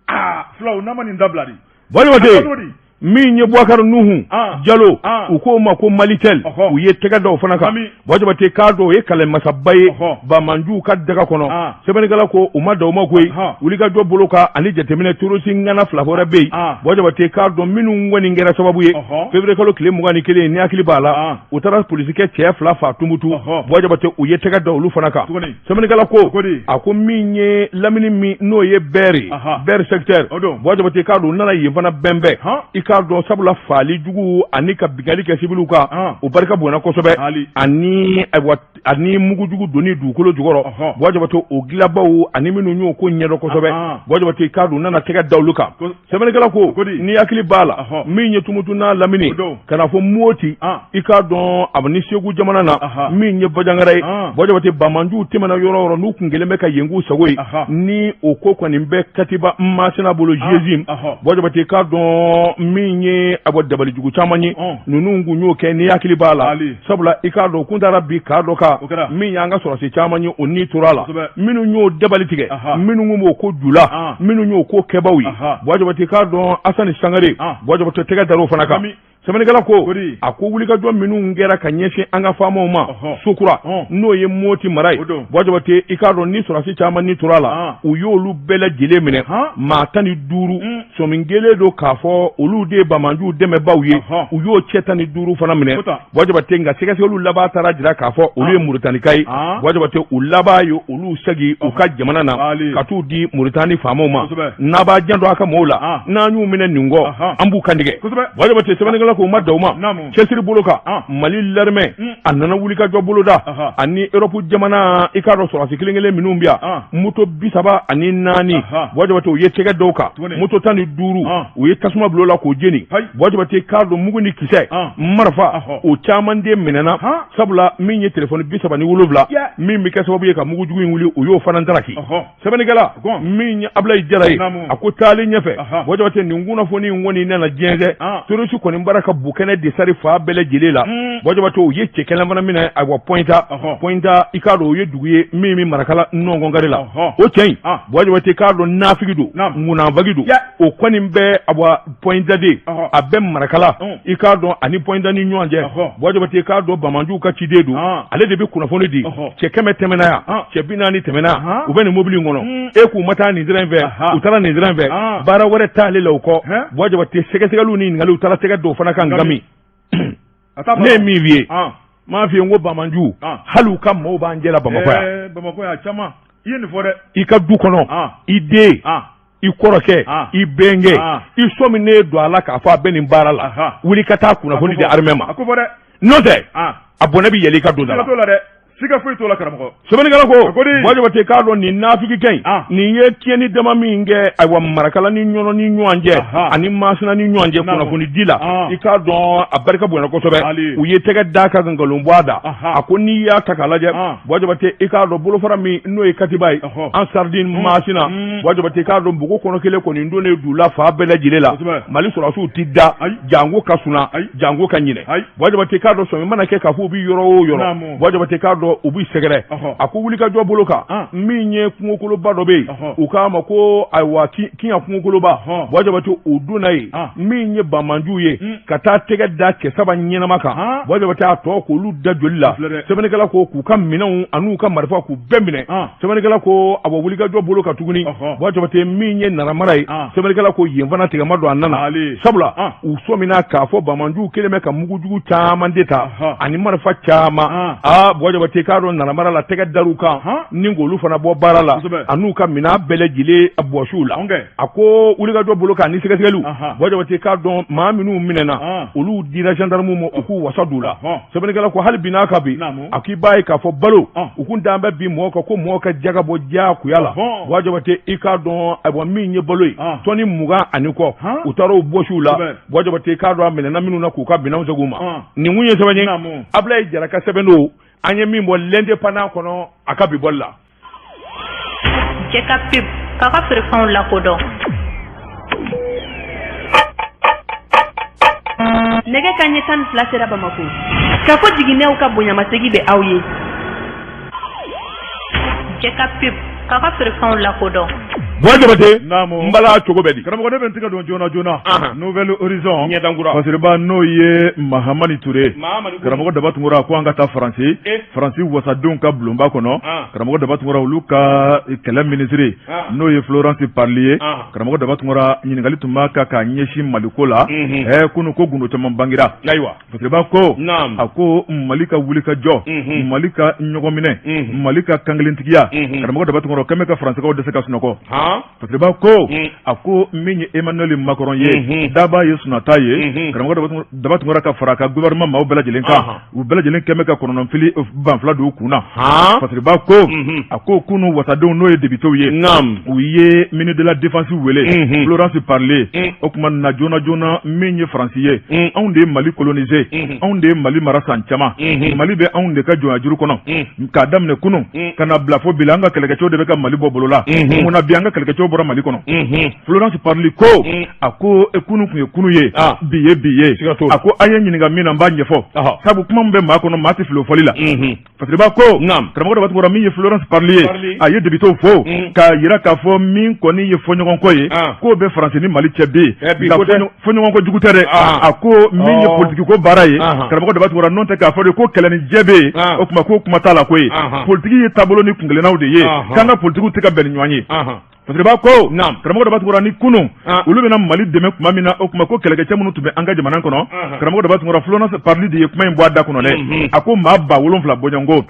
Aa, fulaw n'a ma nin dabila de. Buwa Jabate, min ye Buwakari Nuhu Jalo, u k'o ma ko Malitel, u ye tɛgɛ da o fana kan. Buwa Jabate, k'a dɔn o ye kɛlɛmasaba ye banbaanciw ka daga kɔnɔ. Sɛbɛnnikɛla ko u ma dan o ma koyi. Wulikajɔ bolo kan ani jateminɛ, terroriste ŋana 2 wɛrɛ bɛ yen. Buwa Jabate, k'a dɔn minnu kɔni kɛra sababu ye février kalo tile 21, ni hakili b'a la, u taara polisikɛ cɛ 2 faa Tumutu. Buwa Jabate, u ye tɛgɛ da olu fana kan. Sɛbɛnnikɛla ko, a ko min ye lamini min n'o ye Bɛri, Bɛri secteur, Buwa Jabate, k'a dɔn u nana yen fana bɛnbɛn. I k'a dɔn sabula faali jugu ani ka binkanni kɛ sibiliw kan, o barika bonyana kosɛbɛ, ani, ayiwa, ani mugujugu donni dugukolo jukɔrɔ. Buwa Jabate, o dilanbaw ani minnu y'o ko ɲɛdɔn kosɛbɛ, Buwa Jabate, k'a dɔn u nana tɛgɛ da olu kan. Sɛbɛnnikɛla ko n'i hakili b'a la, min ye Tumutu n'a lamini ka na fɔ Moti, i k'a dɔn a ni Segu jamana na, min ye Bajangara ye, Buwa Jabate, banbaanciw tɛmɛna yɔrɔ o yɔrɔ n'u kun kɛlen bɛ ka yen k'u sago ye, ni o ko kɔni bɛ katiba Masina bolo GIGN. Buwa Jabate, k'a dɔn min Min ye a bɔ dabalijugu caman ye ninnu kun y'o kɛ, n'i hakili b'a la, sabula i k'a dɔn kun taara bi k'a dɔ kan min y'an ka sɔrɔdasi caman ye, o ni tora a la. Minnu y'o dabali tigɛ, minnu kun b'o ko ju la, minnu y'o ko kɛbaw ye, Buwa Jabate, k'a dɔn Asani Sangare, Buwa Jabate, tɛgɛ dar'o fana kan. Sɛbɛnnikɛla ko, a ko wulikajɔ minnu kɛra ka ɲɛsin an ka faamaw ma Sokura, n'o ye Moti mara ye, Buwa Jabate, i k'a dɔn ni sɔrɔdasi caman ni tora a la, u y'olu bɛɛ lajɛlen minɛ, maa 15. Sɔmi kɛlen don k'a fɔ olu de ye banbaanciw dɛmɛbaaw ye. U y'o cɛ 15 fana minɛ, Buwa Jabate, nka sɛgɛsɛgɛliw laban taara jira k'a fɔ olu ye Muritanika ye. Buwa Jabate, u laban ye olu segin u ka jamana na ka t'u di Muritani faamaw ma. N'a b'a janto a ka mɔgɔw la, n'an y'u minɛ nin kɔ, an b'u kantigɛ. Buwa Jabate, sɛbɛnnikɛla ko u ma dan o ma. Cɛsiri bolo kan, Mali l'armée a nana wulikajɔ boloda ani Europe jamana, i k'a dɔn sɔrɔdasi kelen kelen minnu bɛ yan, moto 34, Buwa Jabate, u ye tɛgɛ d'o kan, moto 15, u ye tasuma bila o la k'o jeni. Buwa Jabate, k'a dɔn mugu ni kisɛ, marifa, o caman de minɛna, sabula min ye telefɔni 37 min bɛ kɛ sababu ye ka mugujugu in wuli, u y'o fana ntaraki. Sɛbɛnnikɛla min ye Abulayi Jara ye, a ko taalen ɲɛfɛ, Buwa Jabate, nin kunnafoni in kɔni nana jɛnsɛn. Terroriste kɔni bara ka bukɛnɛ de sari fan bɛɛ lajɛlen la. Buwa Jabate, u ye cɛ kelen fana minɛ, ayiwa, Pɔyinta. Pɔyinta, i k'a dɔn o ye dugu ye min bɛ Marakala nɔngɔnkari la. O cɛ in, Buwa Jabate, k'a dɔn nafigi don, ŋunanfagi don. O kɔni bɛ, awa, Pɔyinta de, a bɛ Marakala, i k'a dɔn ani Pɔyinta ni ɲɔgɔn cɛ. Buwa Jabate, i k'a dɔn banbaanciw ka ciden don. Ale de bɛ kunnafoni di. Cɛ 100 tɛmɛna yan, cɛ 40 tɛmɛna yan, u bɛ nin mobili in kɔnɔ, e k'u ma taa nin sira in fɛ, u taara nin sira in fɛ, baara wɛrɛ t'ale la o kɔ. Buwa Jabate, sɛgɛsɛgɛliw ni ɲininkaliw taara tɛgɛ d'o fana kan. Ngami, ne ye min f'i ye, n m'a f'i ye n ko banbaanciw, hali u ka maaw b'an cɛla Bamakɔ yan. Bamakɔ yan caman, i ye nin fɔ dɛ. I ka du kɔnɔ, i den, i kɔrɔkɛ, i bɛnkɛ, i sɔminen don a la k'a fɔ a bɛ nin baara la, wuli ka taa kunnafoni di armée ma. N'o tɛ, a bɔnɛ bɛ yɛlɛ i ka don da la dɛ. Siga foyi t'o la, karamɔgɔ. Sɛbɛnnikɛla ko, Buwa Jabate, k'a dɔn nin nafikikɛ in, nin ye tiɲɛni dama min kɛ, ayiwa, Marakala ni Ɲɔnɔ ni ɲɔgɔn cɛ ani Masina ni ɲɔgɔn cɛ, kunnafoni di la, i k'a dɔn a barika bonyana kosɛbɛ. U ye tɛgɛ d'a kan, nkalon bɔ a da. A ko n'i y'a ta k'a lajɛ, Buwa Jabate, i k'a dɔn bolofara min n'o ye katiba ye, Ansardine Masina, Buwa Jabate, k'a dɔn npogo kɔnɔ kelen kɔni donnen d'u la fan bɛɛ lajɛlen la. Mali sɔrɔdasiw ti da jango ka suna, jango ka ɲinɛ. Buwa Jabate, k'a dɔn sɔmi mana kɛ k'a fɔ u bɛ yɔrɔ o yɔrɔ, Buwa Jabate, k'a dɔn u b'i sɛgɛrɛ. A ko wulikajɔ bolo kan, min ye kungokoloba dɔ bɛ yen, u k'a ma ko ayiwa Kiɲan kungokoloba, Buwa Jabate, u donna yen, min ye banbaanciw ye, ka taa tɛgɛ da cɛ saba ɲɛnama kan, Buwa Jabate, a tɔ k'olu da joli la. Sɛbɛnnikɛla ko k'u ka minɛnw an'u ka marifa k'u bɛɛ minɛ. Sɛbɛnnikɛla ko a bɔ wulikajɔ bolo kan tuguni, Buwa Jabate, min ye Naramara ye, sɛbɛnnikɛla ko yen fana tigɛ ma don a nana, sabula u sɔmina k'a fɔ banbaanciw kɛlen bɛ ka mugujugu caman de ta ani marifa caman. Aa, Buwa Jabate, k'a dɔn Naramara la, tɛgɛ dar'u kan ni k'olu fana bɔ baara la an'u ka minɛn bɛɛ lajɛlen bɔsiw la. A ko wulikajɔ bolo kan ni sɛgɛsɛgɛliw, Buwa Jabate, k'a dɔn maa minnu minɛna, olu dira gendarme ma, u k'u wasa d'u la. Sɛbɛnnikɛla ko hali bi n'a ka bi, a k'i b'a ye k'a fɔ balo u kun dan bɛ bi mɔgɔ kan ko mɔgɔ ka jaga bɔ diyagoya la. Buwa Jabate, i k'a dɔn ayiwa min ye balo ye, tɔni 20 ani kɔ, u taara o bɔsiw la. Buwa Jabate, k'a dɔn a minɛna minnu na, k'u ka minɛnw segin u ma. Nin kun ye sɛbɛn ye, Abulayi Jara ka sɛbɛn don, an ye min bɔ L'Indépendant kɔnɔ a ka bi bɔli la. Cɛ ka pub k'a ka feerefɛnw lakodɔn. Nɛgɛ kanɲɛ 12 sera Bamakɔ. Kafo jiginɛw ka bonyamasegin bɛ aw ye. Cɛ ka pub k'a ka feerefɛnw lakodɔn. Buwa Jabate, n bala cogo bɛ di? Karamɔgɔ, ne bɛ n tɛgɛ don joona joona. Nouvel Horizon. Ɲɛdankura. Fasiriba n'o ye Mahamani Ture. Karamɔgɔ Daba Tunkara ko an ka taa Faransi. Faransi wasadenw ka bulonba kɔnɔ. Karamɔgɔ Daba Tunkara, olu ka kɛlɛ minisiri n'o ye Florence Parly ye. Karamɔgɔ Daba Tunkara, ɲininkali tun b'a kan k'a ɲɛsin Maliko la. Kunun ko gundo caman bangira. Ayiwa. Fasiriba ko a ko Mali ka wulikajɔ, Mali ka ɲɔgɔnminɛ, Mali ka kankelentigiya, karamɔgɔ Daba Tunkara, kɛmɛ ka Faransikaw dɛsɛ ka sunɔgɔ. Fasiriba ko a ko min ye Emmanuel Macron ye, daba ye sunata ye, karamɔgɔ Daba Tunkara, ka fara a ka gouvernement maaw bɛɛ lajɛlen kan, u bɛɛ lajɛlen kɛmɛ ka kɔnɔnafili banfula don u kun na. Fasiriba ko a ko kunun wasadenw n'o ye députéw ye, u ye ministre de la défense wele, Florence Parly. O tuma na joona joona, min ye Faransi ye, anw de ye Mali coloniser, anw de ye Mali mara san caman, Mali bɛ anw de ka jɔnya juru kɔnɔ k'a daminɛ kunun ka na bila fo bi la, an ka kɛlɛkɛcɛw de bɛ ka Mali bɔ bolo la. Mun na bi an ka kɛlɛkɛcɛw bɔra Mali kɔnɔ, Florence Parly ko a ko kunun tun ye kunun ye, bi ye bi ye. A ko a ye ɲininka min na, n b'a ɲɛfɔ, sabu kuma min bɛ maa kɔnɔ, maa tɛ fili o fɔli la. Fasiriba ko karamɔgɔ Daba Tunkara, min ye Florence Parly ye, a ye députéw fo k'a jira k'a fɔ min kɔni ye fɔɲɔgɔnkɔ ye, k'o bɛ Faransi ni Mali cɛ bi, nka fɔɲɔgɔnkɔ jugu tɛ dɛ. A ko min ye politiki ko baara ye, karamɔgɔ Daba Tunkara, n'o tɛ k'a fɔ de ko kɛlɛ ni jɛ bɛ yen, o tuma ko kuma t'a la koyi. Politiki ye taabolo ni kunkelennaw de ye, k'an ka politikiw tɛ ka bɛn ni ɲɔgɔn ye. Fasiriba ko karamɔgɔ Daba Tunkara, ni kunun olu bɛna Mali dɛmɛ tuma min na, o tuma ko kɛlɛkɛcɛ minnu tun bɛ an ka jamana kɔnɔ, karamɔgɔ Daba Tunkara, Florence Parly de ye kuma in bɔ a da kɔnɔ dɛ. A ko maa 7000 bɔɲɔgɔnko,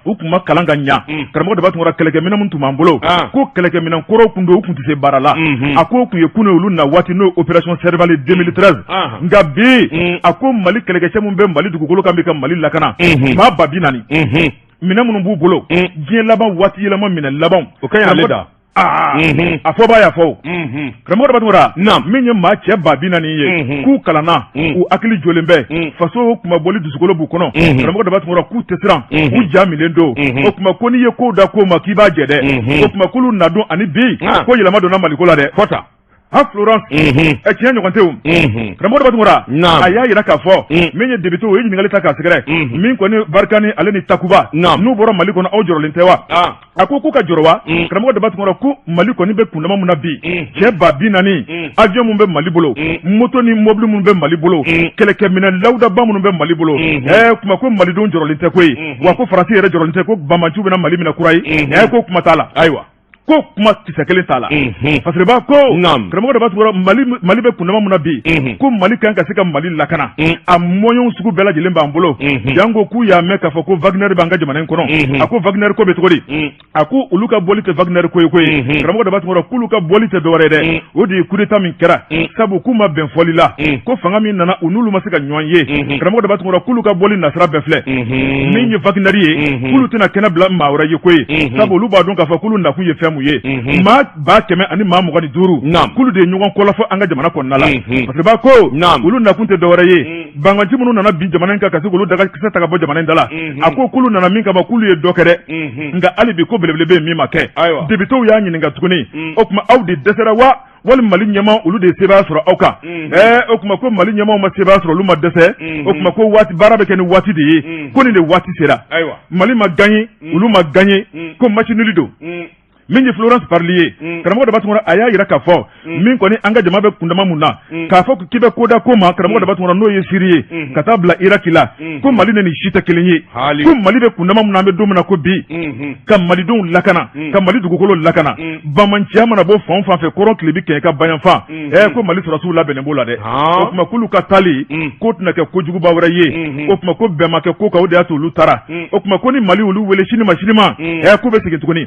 u tun ma kalan ka ɲa. Karamɔgɔ Daba Tunkara, kɛlɛkɛminɛn minnu tun b'an bolo, ko kɛlɛkɛminɛn kɔrɔw tun don, u tun tɛ se baara la. A ko tun ye kunun olu na waati, n'o opération Serval 2013. Nka bi, a ko Mali kɛlɛkɛcɛ minnu bɛ Mali dugukolo kan bi ka Mali lakana, maa 40,000, minɛn minnu b'u bolo, diɲɛ laban waati yɛlɛma minɛn laban. O ka ɲi ale da. A fɔ b'a y'a fɔ. Karamɔgɔ Daba Tunkara, min ye maa cɛ 40,000 ye, k'u kalanna, u hakili jɔlen bɛ, faso kunmabɔli dusukolo b'u kɔnɔ. Karamɔgɔ Daba Tunkara, k'u tɛ siran, u ja minlen don. O tuma ko n'i ye kow da ko ma k'i b'a jɛ dɛ. O tuma k'olu nadon ani bi, ko yɛlɛma donna Maliko la dɛ. Fɔta. Ha, Florence, ɛ tiɲɛ ɲɔgɔn tɛ o. Karamɔgɔ Daba Tunkara, a y'a jira k'a fɔ min ye député, o ye ɲininkali ta k'a sɛgɛrɛ, min kɔni Barkhane ale ni Takuba, n'u bɔra Mali kɔnɔ, aw jɔrɔlen tɛ wa? A ko k'u ka jɔrɔ wa? Karamɔgɔ Daba Tunkara, ko Mali kɔni bɛ kundama min na bi, cɛ 40,000, avion min bɛ Mali bolo, moto ni mobili minnu bɛ Mali bolo, kɛlɛkɛminɛn lawudaba minnu bɛ Mali bolo, ɛ kuma ko malidenw jɔrɔlen tɛ koyi. Wa ko Faransi yɛrɛ jɔrɔlen tɛ ko banbaanciw bɛna Mali minɛ kura ye? Ɛ, ko kuma t'a la. Ayiwa. Ko kuma kisɛ kelen t'a la. Fasiriba ko karamɔgɔ Daba Tunkara, Mali bɛ kundama min na bi, ko Mali kan ka se ka Mali lakana, a moyens sugu bɛɛ lajɛlen b'an bolo. Janko k'u y'a mɛn k'a fɔ ko Wagner b'an ka jamana in kɔnɔ. A ko Wagner ko bɛ cogo di? A ko olu ka bɔli tɛ Wagner ko ye koyi. Karamɔgɔ Daba Tunkara, k'olu ka bɔli tɛ dɔwɛrɛ ye dɛ, o de ye coup d'état min kɛra, sabu k'u ma bɛn fɔli la, ko fanga min nana, u n'olu ma se ka ɲɔgɔn ye. Karamɔgɔ Daba Tunkara, k'olu ka bɔli nasira bɛɛ filɛ. Min ye Wagner ye, k'olu tɛna kɛnɛ bila maa wɛrɛ ye koyi, sabu olu b'a dɔn k'a fɔ k'olu nakun ye fɛn mun ye. Maa 125,000, k'olu de ye ɲɔgɔn kɔlɔfɔ an ka jamana kɔnɔna la. Fasiriba ko olu nakun tɛ dɔwɛrɛ ye, banganci minnu nana bin jamana in kan, ka se k'olu dagakisɛ ta ka bɔ jamana in da la. A ko k'olu nana min kama, k'olu ye dɔ kɛ dɛ, nka hali bi ko belebele bɛ yen min ma kɛ. Députéw y'a ɲininka tuguni, o tuma aw de dɛsɛra wa, wali Mali ɲɛmaa olu de ye sebaaya sɔrɔ aw kan? Ɛɛ, o tuma ko Mali ɲɛmaaw ma sebaaya sɔrɔ, olu ma dɛsɛ. O tuma ko waati baara bɛ kɛ ni waati de ye, ko nin de waati sera. Mali ma gagné, olu ma gagné, ko match nul don. Min ye Florence Parly ye, karamɔgɔ Daba Tunkara, a y'a jira k'a fɔ min kɔni an ka jama bɛ kundama mun na, k'a fɔ k'i bɛ koda ko ma, karamɔgɔ Daba Tunkara, n'o ye Syrie ye ka taa bila Irak la, ko Mali ni nin si tɛ kelen ye. Ko Mali bɛ kundama mun na, an bɛ don min na ko bi, ka malidenw lakana, ka Mali dugukolo lakana, bamanciya mana bɔ fan o fan fɛ, kɔrɔn, tilebi, kɛɲɛka, bayanfan, ɛ ko Mali sɔrɔdasiw labɛnnen b'o la dɛ. O tuma k'olu ka taali k'o tɛna kɛ kojuguba wɛrɛ ye. O tuma ko bɛn ma kɛ ko kan, o de y'a to olu taara. O tuma ko ni Mali olu wele sini ma sini ma, ɛ k'u bɛ segin tuguni.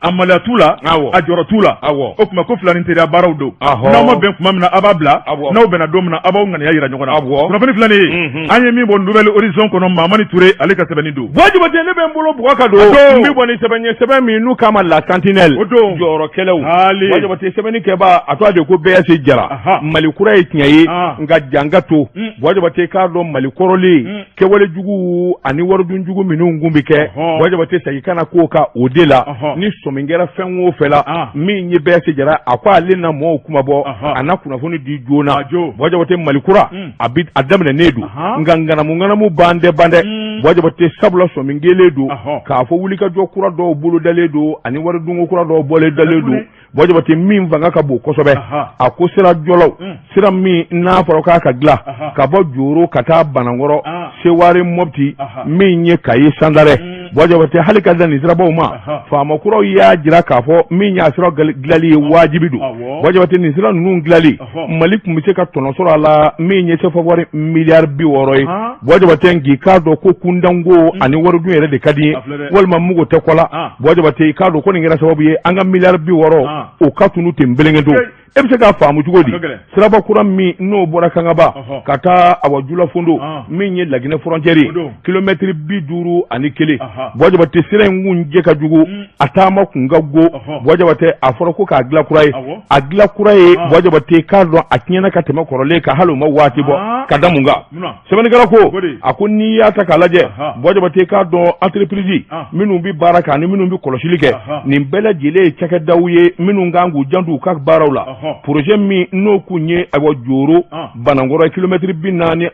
A maloya t'u la, a jɔrɔ t'u la. O tuma ko filanin teriya baaraw don. N'aw ma bɛn tuma min na, a b'a bila. N'aw bɛnna don min na, a b'aw ŋaniya jira ɲɔgɔn na. Kunnafoni filɛ nin ye, an ye min bɔ Nouvel Horizon kɔnɔ, Mamani Ture ale ka sɛbɛnni don. Buwa Jabate, ne bɛ n bolo bugɔ ka don n bɛ bɔ ni sɛbɛn ye, sɛbɛn min n'u k'a ma La Sentinelle. O don. Jɔyɔrɔkɛlɛw. Buwa Jabate, sɛbɛnni kɛbaa a tɔgɔ de ko BS Jara. Mali kura ye tiɲɛ ye, nka janka to. Buwa Jabate, k'a dɔn Mali kɔrɔlen, kɛwale jugu ani waridun jugu minnu kun bɛ kɛ, Buwa Jabate, segin kana k'o kan o de la. Ni sɔmi kɛra fɛn o fɛ la, min ye BS Jara, a ko ale na mɔgɔw kuma bɔ, a na kunnafoni di joona. Buwa Jabate, Mali kura a bɛ a daminɛnen don, nka ŋanamu ŋanamu ban tɛ ban dɛ, Buwa Jabate, sabula sɔmi kɛlen don k'a fɔ wulikajɔ kura dɔw bolodalen don ani waridunko kura dɔw bolodalen don. Buwa Jabate, min fanga ka bon kosɛbɛ, a ko sira jɔlaw, sira min n'a fɔra k'a ka dilan ka bɔ Joro ka taa Banankɔrɔ, Seware, Mɔpti, min ye Kayi, Sandarɛ. Buwa Jabate, hali ka dan nin sirabaw ma, faama kuraw y'a jira k'a fɔ min y'a sira dilali ye wajibi don. Buwa Jabate, nin sira ninnu dilali, Mali tun bɛ se ka tɔnɔ sɔrɔ a la min ye sefa wari miliyari 60 ye. Buwa Jabate, k'i k'a dɔn ko kundanko ani waridun yɛrɛ de ka di ye, walima mugu tɛ kɔ la. Buwa Jabate, i k'a dɔn ko nin kɛra sababu ye an ka miliyari 60 o ka tunu ten belenkɛ don. E bɛ se k'a faamu cogo di? Siraba kura min n'o bɔra Kangaba ka taa awa Julafondo, min ye Laginɛ frontière ye, kilomɛtiri 51, Buwa Jabate, sira in kun jɛ ka jugu, a taama kun ka go. Buwa Jabate, a fɔra ko k'a dilan kura ye, a dilan kura ye. Buwa Jabate, k'a dɔn a tiɲɛna ka tɛmɛ kɔrɔlen kan, hali o ma waati bɔ. Ka da mun kan? Sɛbɛnnikɛla ko, a ko n'i y'a ta k'a lajɛ, Buwa Jabate, k'a dɔn entreprise minnu bɛ baara kɛ ani minnu bɛ kɔlɔsili kɛ, nin bɛɛ lajɛlen ye cakɛdaw ye minnu kan k'u janto u ka baaraw la. Projet min n'o kun ye ayiwa Joro Banankɔrɔ, kilomɛtiri 45,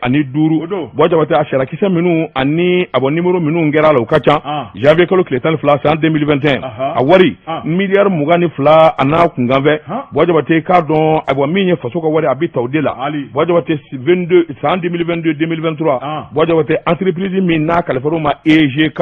Buwa Jabate, a sariyakisɛ minnu ani awa numéro minnu kɛra a la, o ka ca. Janvier kalo tile 12 san 2021, a wari miliyari 22 a n'a kunkanfɛ. Buwa Jabate, k'a dɔn ayiwa min ye faso ka wari, a bɛ ta o de la. Buwa Jabate, 22 san 2022 2023, Buwa Jabate, entreprise min n'a kalifar'o ma, EGK,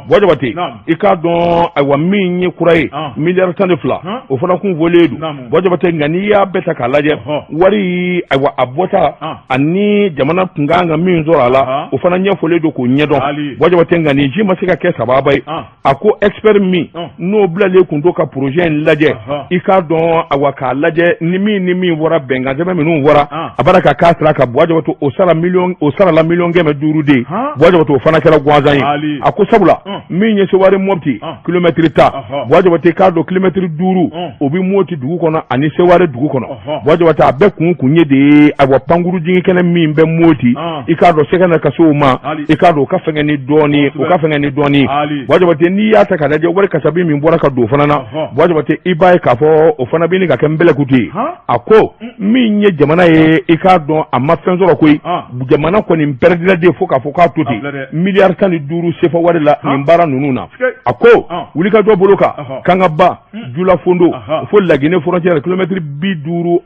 Buwa Jabate, i k'a dɔn ayiwa min ye kura ye, miliyari 12, o fana kun fɔlen don, Buwa Jabate. Nka n'i y'a bɛɛ ta k'a lajɛ, wari ayiwa a bɔta ani jamana kun kan ka min sɔrɔ a la, o fana ɲɛfɔlen don k'o ɲɛdɔn, Buwa Jabate. Nka nin si ma se ka kɛ sababa ye. A ko expert min n'o bilalen kun don ka projet in lajɛ, i k'a dɔn awa k'a lajɛ ni min ni min fɔra, bɛnkan sɛbɛn minnu fɔra, a b'a ka k'a sira ka, Buwa Jabate, o sara miliyɔn, o sarala miliyɔn 500 de ye. Buwa Jabate, o fana kɛra gansan ye. A ko sabula min ye Seware Mɔpti kilomɛtiri 10, Buwa Jabate, k'a dɔn kilomɛtiri 5, o bɛ Moti dugu kɔnɔ ani Seware dugu kɔnɔ. Buwa Jabate, a bɛɛ kun ye de ye ayiwa pankuru jigin kɛnɛ min bɛ Moti, i k'a dɔn sɛgɛ na ka se o ma, i k'a dɔn o ka fɛngɛ ni dɔɔni, o ka fɛngɛ ni dɔɔni. Buwa Jabate, n'i y'a ta k'a lajɛ, wari kasabi min bɔra ka don o fana na, Buwa Jabate, i b'a ye k'a fɔ o fana bɛ ka kɛ nbɛlɛkutu ye. A ko min ye jamana ye, i k'a dɔn a ma fɛn sɔrɔ koyi. Jamana kɔni pɛrɛdila de fo k'a fɔ k'a to ten miliyari 15 sefa wari la nin baara ninnu na. A ko wulikajɔ bolo kan Kangaba Julafondo fo Laginɛ frontière, kilomɛtiri 51,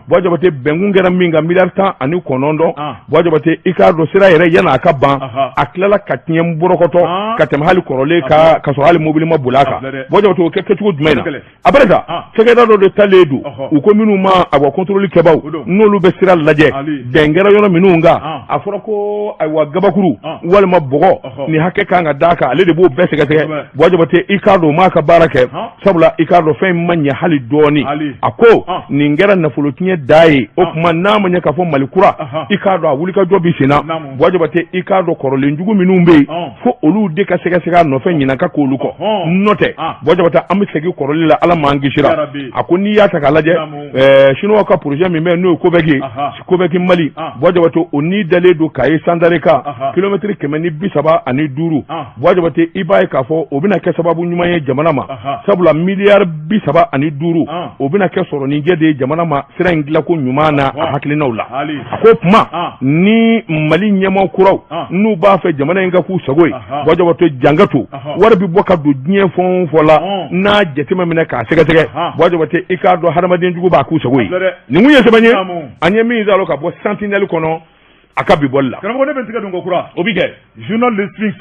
Buwa Jabate, bɛnkun kɛra min kan, miliyari 19. Buwa Jabate, i k'a dɔn sira yɛrɛ, yan'a ka ban, a tilala ka tiɲɛ bɔrɔkɔtɔ ka tɛmɛ hali kɔrɔlen kan, ka sɔrɔ hali mobili ma boli a kan. Buwa Jabate, o kɛ kɛcogo jumɛn na? A bɛ ta cakɛda dɔ de talen don, u ko minnu ma ayiwa contrôle kɛbaw, n'olu bɛ sira lajɛ, bɛn kɛra yɔrɔ minnu kan. A fɔra ko ayiwa gabakuru walima bɔgɔ ni hakɛ kan ka d'a kan, ale de b'o bɛɛ sɛgɛsɛgɛ. Buwa Jabate, i k'a dɔn o m'a ka baara kɛ, sabula i k'a dɔn fɛn in ma ɲɛ hali dɔɔni. A ko nin kɛra nafolo tiɲɛ da ye. O tuma n'a ma ɲɛ k'a fɔ Mali kura, i k'a dɔn a wulikajɔ bɛ sen na, Buwa Jabate, i k'a dɔn kɔrɔlen jugu minnu bɛ yen, fo olu de ka sɛgɛsɛgɛ a nɔfɛ ɲinan ka k'olu kɔ. N'o tɛ, Buwa Jabate, an bɛ segin kɔrɔlen la, Ala m'an kisira. A ko n'i y'a ta k'a lajɛ, chinois ka projet min bɛ yen, n'o ye COVEC ye, COVEC Mali, Buwa Jabate, o ni dalen don Kayi Sandareka, kilomɛtiri 135, Buwa Jabate, i b'a ye k'a fɔ o bɛna kɛ sababu ɲuman ye jamana ma, sabula miliyari 35, o bɛna kɛ sɔrɔninjɛ de ye jamana ma sira in dilanko ɲuman na a hakilinaw la. A ko tuma ni Mali ɲɛmaa kuraw n'u b'a fɛ jamana in ka k'u sago ye, Buwa Jabate, jankato wari bɛ bɔ ka don diɲɛ fɛn o fɛn la, n'a jateminɛ minɛ k'a sɛgɛsɛgɛ, Buwa Jabate, i k'a dɔn hadamaden jugu b'a k'u sago ye. Nin kun ye sɛbɛn ye an ye min sɔrɔ ka bɔ Sentinelle kɔnɔ a ka bi bɔli la. Karamɔgɔ, ne bɛ n tigɛ don ko kura. O bɛ kɛ. Journal Le Sphinx,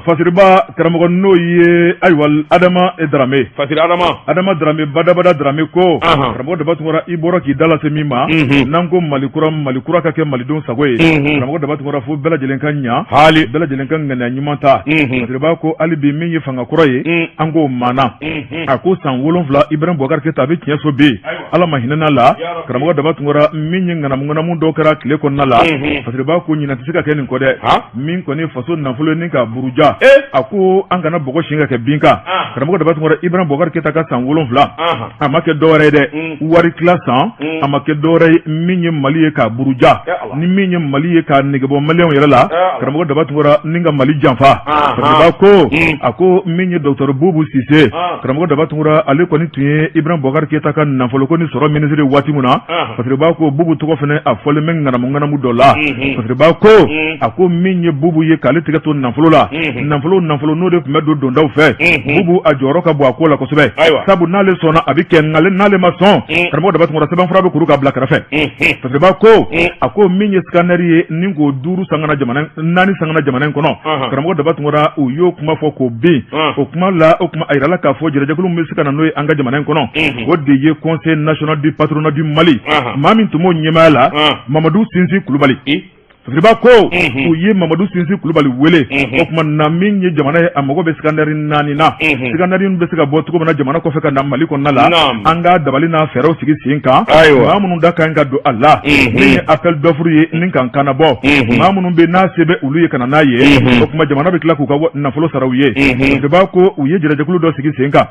Fasiriba karamɔgɔ, n'o ye ayiwa Adama Darame. Fasiri Adama. Adama Darame, badabada Darame ko, karamɔgɔ Daba Tunkara, i bɔra k'i da lase min ma, n'an ko Mali kura, Mali kura ka kɛ malidenw sago ye, karamɔgɔ Daba Tunkara, fo bɛɛ lajɛlen ka ɲa hali bɛɛ lajɛlen ka ŋaniya ɲuman ta. Fasiriba ko hali bi min ye fanga kura ye, an k'o maana. A ko san 7, Ibrahim Boubacar Keita a bɛ tiɲɛso bi, Ala ma hinɛ la. Karamɔgɔ Daba Tunkara, min ye ŋanamu dɔw kɛra tile kɔnɔna la, Fasiriba ko ɲinan tɛ se ka kɛ nin kɔ dɛ. Min kɔni faso nafolo ni ka buruja, a ko an kana bɔgɔ sin ka kɛ bin kan. Karamɔgɔ Daba Tunkara, Ibrahim Boubacar Keita ka san 7, a ma kɛ dɔwɛrɛ ye dɛ, wari tila san, a ma kɛ dɔwɛrɛ ye min ye Mali ye k'a buruja, ni min ye Mali ye k'a negebɔ maliyɛnw yɛrɛ la, karamɔgɔ Daba Tunkara, ni ka Mali janfa. Fasiriba ko, a ko min ye docteur Bubu Sise, karamɔgɔ Daba Tunkara, ale kɔni tun ye Ibrahim Boubacar Keita ka nafoloko ni sɔrɔ minisiri waati min na, Fasiriba ko Bubu tɔgɔ fana a fɔlen bɛ ŋanamu ŋanamu dɔ la. Fasiriba ko, a ko min ye Bubu ye k'ale tɛgɛ to nafolo la, nafolo nafolo n'o de tun bɛ don dondaw fɛ, Bubu a jɔyɔrɔ ka bon a ko la kosɛbɛ, sabu n'ale sɔnna a bɛ kɛ, nka n'ale ma sɔn, karamɔgɔ Daba Tunkara, sɛbɛnfura bɛ kuru ka bila kɛrɛfɛ. Fasiriba ko, a ko min ye scanner ye ni k'o duuru san ka na jamana, naani san ka na jamana in kɔnɔ, karamɔgɔ Daba Tunkara, u y'o kuma fɔ k'o bin o kuma la. O kuma a yirala k'a fɔ jɛrɛjɛkulu min bɛ se ka na n'o ye an ka jamana in kɔnɔ, o de ye Conseil national du patronat du Mali. Maa min tun b'o ɲɛmaaya la, Mamadu Sinsin Kulubali. Fasiriba ko u ye Mamadu Sinsi Kulubali wele o tuma na min ye jamana ye a mago bɛ scanner 4 na scanner bɛ se ka bɔ cogo min na jamana kɔfɛ ka na Mali kɔnɔna la an ka dabali n'a fɛɛrɛw sigi sen kan maa minnu da ka ɲi ka don a la min ye appel d'offre ye ni k'an kannabɔ maa minnu bɛ n'a se bɛ olu ye ka na n'a ye o tuma jamana bɛ tila k'u ka nafolo sara u ye Fasiriba ko u ye jɛrɛjɛkulu dɔ sigi sen kan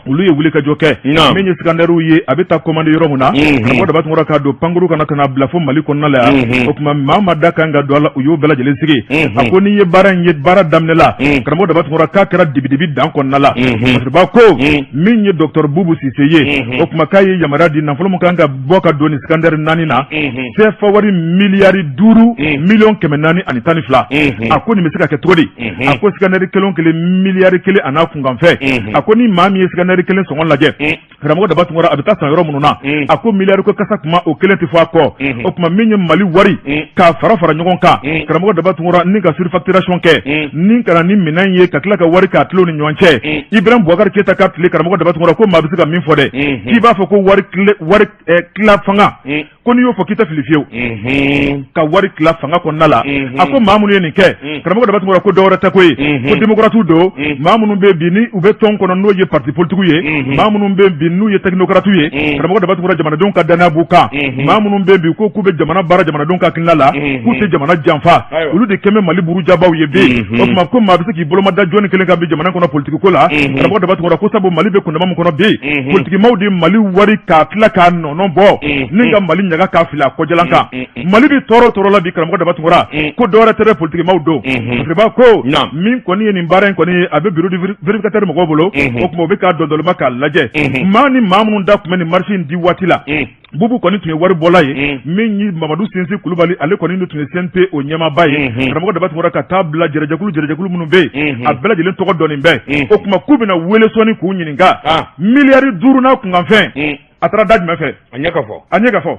olu ye wulikajɔ kɛ min ye scannerw ye a bɛ taa commande yɔrɔ min na karamɔgɔ Daba Tunkara k'a don pankuru kɔnɔ ka na bila fo Mali kɔnɔna la yan o tuma maa maa da kan ka don a la u y'o bɛɛ lajɛlen sigi a ko n'i ye baara in ye baara daminɛ la karamɔgɔ Daba Tunkara k'a kɛra dibidibi dan kɔnɔna la Fasiriba ko min ye docteur Bubu Sise ye o tuma k'a ye yamaruya di nafolo min kan ka bɔ ka don nin scanner 4 na CFA wari miliyari 5 miliyɔn 412 a ko nin bɛ se ka kɛ cogo di a ko scanner kelen o kelen miliyari 1 a n'a kunkanfɛn a ko ni maa min ye scanner kelen sɔngɔ lajɛ karamɔgɔ Daba Tunkara a bɛ taa san yɔrɔ minnu na a ko miliyari ko kasa kuma o kelen tɛ fɔ a kɔ o tuma min ye Mali wari k'a fara fara ɲɔgɔn kan karamɔgɔ Daba Tunkara ni ka surfacturation kɛ ni ka na ni minɛn ye ka tila ka wari k'a tila u ni ɲɔgɔn cɛ Ibrahim Boubacar Keita ka tile karamɔgɔ Daba Tunkara ko maa bɛ se ka min fɔ dɛ k'i b'a fɔ ko wari tila fanga ko n'i y'o fɔ k'i tɛ fili fiyewu ka wari tila fanga kɔnɔna la a ko maa minnu ye nin kɛ karamɔgɔ Daba Tunkara ko dɔwɛrɛ tɛ ko ye ko démocrates don maa minnu bɛ bi ni u bɛ tɔn kɔnɔ n'o ye parti politique ye maa minnu bɛ bi n'u ye technocrates ye karamɔgɔ Daba Tunkara jamanadenw ka danaya b'u kan maa minnu bɛ bi ko k'u bɛ jamana baara jamanadenw ka hakilina la k'u tɛ jamana janfa olu de kɛlen bɛ Mali burujabaw ye bi o tuma ko maa bɛ se k'i boloma da jɔnni kelen kan bi jamana kɔnɔ politique ko la karamɔgɔ Daba Tunkara ko sabu Mali bɛ kundama min kɔnɔ bi politikimaw de Mali wari k'a tila k'a nɔnɔ bɔ ni ka Mali ɲaga k'a fili a kɔjalan kan Mali bɛ tɔɔrɔ tɔɔrɔ la bi karamɔgɔ Daba Tunkara ko dɔwɛrɛ tɛ dɛ politikimaw don Fasiriba ko min kɔni ye nin baara in kɔni ye a bɛ bureau du vérificateur mɔgɔw bolo o tuma u bɛ k'a dɔndɔlima k'a lajɛ maa ni maa minnu da tun bɛ nin marché in di waati la Bubu kɔni tun ye wari bɔla ye min ye Mamadu Sinsi Kulubali ale kɔni de tun ye CNT o ɲɛmaaba ye karamɔgɔ Daba Tunkara ka taa bila jɛrɛjɛkulu minnu bɛ yen a bɛɛ lajɛlen tɔgɔ dɔnnen bɛ o tuma k'u bɛna wele sɔɔni k'u ɲininka miliyari 5 n'a kunkanfɛn a taara da jumɛn fɛ a ɲɛ ka fɔ a ɲɛ ka fɔ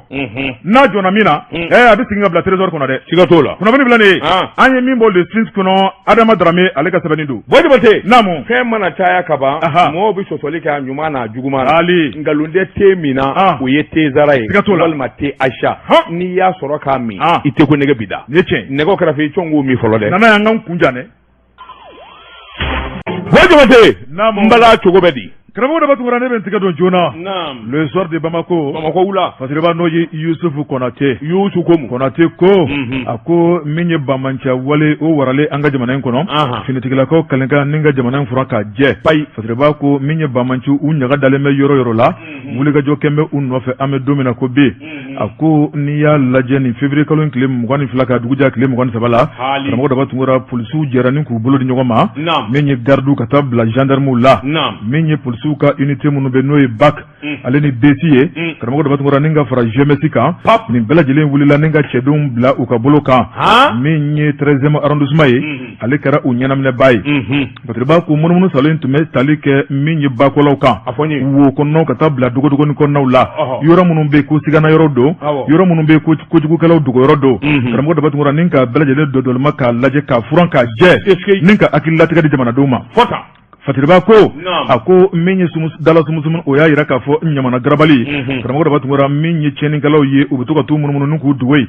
n'a jɔnna min na a bɛ segin ka bila trésor kɔnɔ dɛ siga t'o la kunnafoni filɛ nin ye an ye min bɔ Le 6 kɔnɔ Adama Darame ale ka sɛbɛnni don Buwa Jabate naamu fɛn mana caya ka ban mɔgɔw bɛ sɔsɔli kɛ a ɲuman n'a juguman na ali nkalon tɛ te min na o ye te zara ye siga t'o la walima te Aisha n'i y'a sɔrɔ k'a min i tɛ ko nɛgɛ bi da nin ye tiɲɛ nɛgɛ kɛrɛfɛ i cɔn k'o min fɔlɔ dɛ nana y'an ka kun jan dɛ Buwa Jabate n bala cogo bɛ di Karamɔgɔ Daba Tunkara ne bɛ n tɛgɛ don joona Le Soir de Bamako Bamakɔ wula Fasiriba n'o ye Yusufu Konate Yusufu ko Konate ko a ko min ye banbaanciya wale o waralen an ka jamana in kɔnɔ finitigilakaw kɛlen ka ni ka jamana in furan k'a jɛ payi Fasiriba ko min ye banbaanci u ɲaga dalen bɛ yɔrɔ yɔrɔ la wulikajɔ kɛn bɛ u nɔfɛ an bɛ don min na ko bi a ko n'i y'a lajɛ nin février kalo in tile 22 ka dugu jɛ tile 23 la karamɔgɔ Daba Tunkara polisiw jɛra ni k'u bolo di ɲɔgɔn ma min ye gardiw ka taa bila gendarmew la min ye polisiw ka unité minnu bɛ n'o ye BAC ale ni BSI ye karamɔgɔ Daba Tunkara ni ka fara GMS kan nin bɛɛ lajɛlen wulila ni ka cɛdenw bila u ka bolo kan min ye 13e arrondissement ye ale kɛra u ɲɛnaminɛbaa ye Fasiriba ko munumunu salo in tun bɛ tali kɛ min ye bakɔlaw kan a fɔ n ye wo kɔnɔnaw ka taa bila dogodogonin kɔnɔnaw la yɔrɔ minnu bɛ yen ko sigana yɔrɔ don yɔrɔ minnu bɛ yen ko kojugukɛlaw dogoyɔrɔ don karamɔgɔ Daba Tunkara ni ka bɛɛ lajɛlen dɔdɔlima k'a lajɛ k'a furan k'a jɛ ni ka hakililatigɛ di jamanadenw ma Fasiriba ko a ko min ye dala sumusumu o y'a jira k'a fɔ ɲamana garabali karamɔgɔ Daba Tunkara min ye tiɲɛnikɛlaw ye u bɛ to ka t'u munumunu ni k'u dogo yen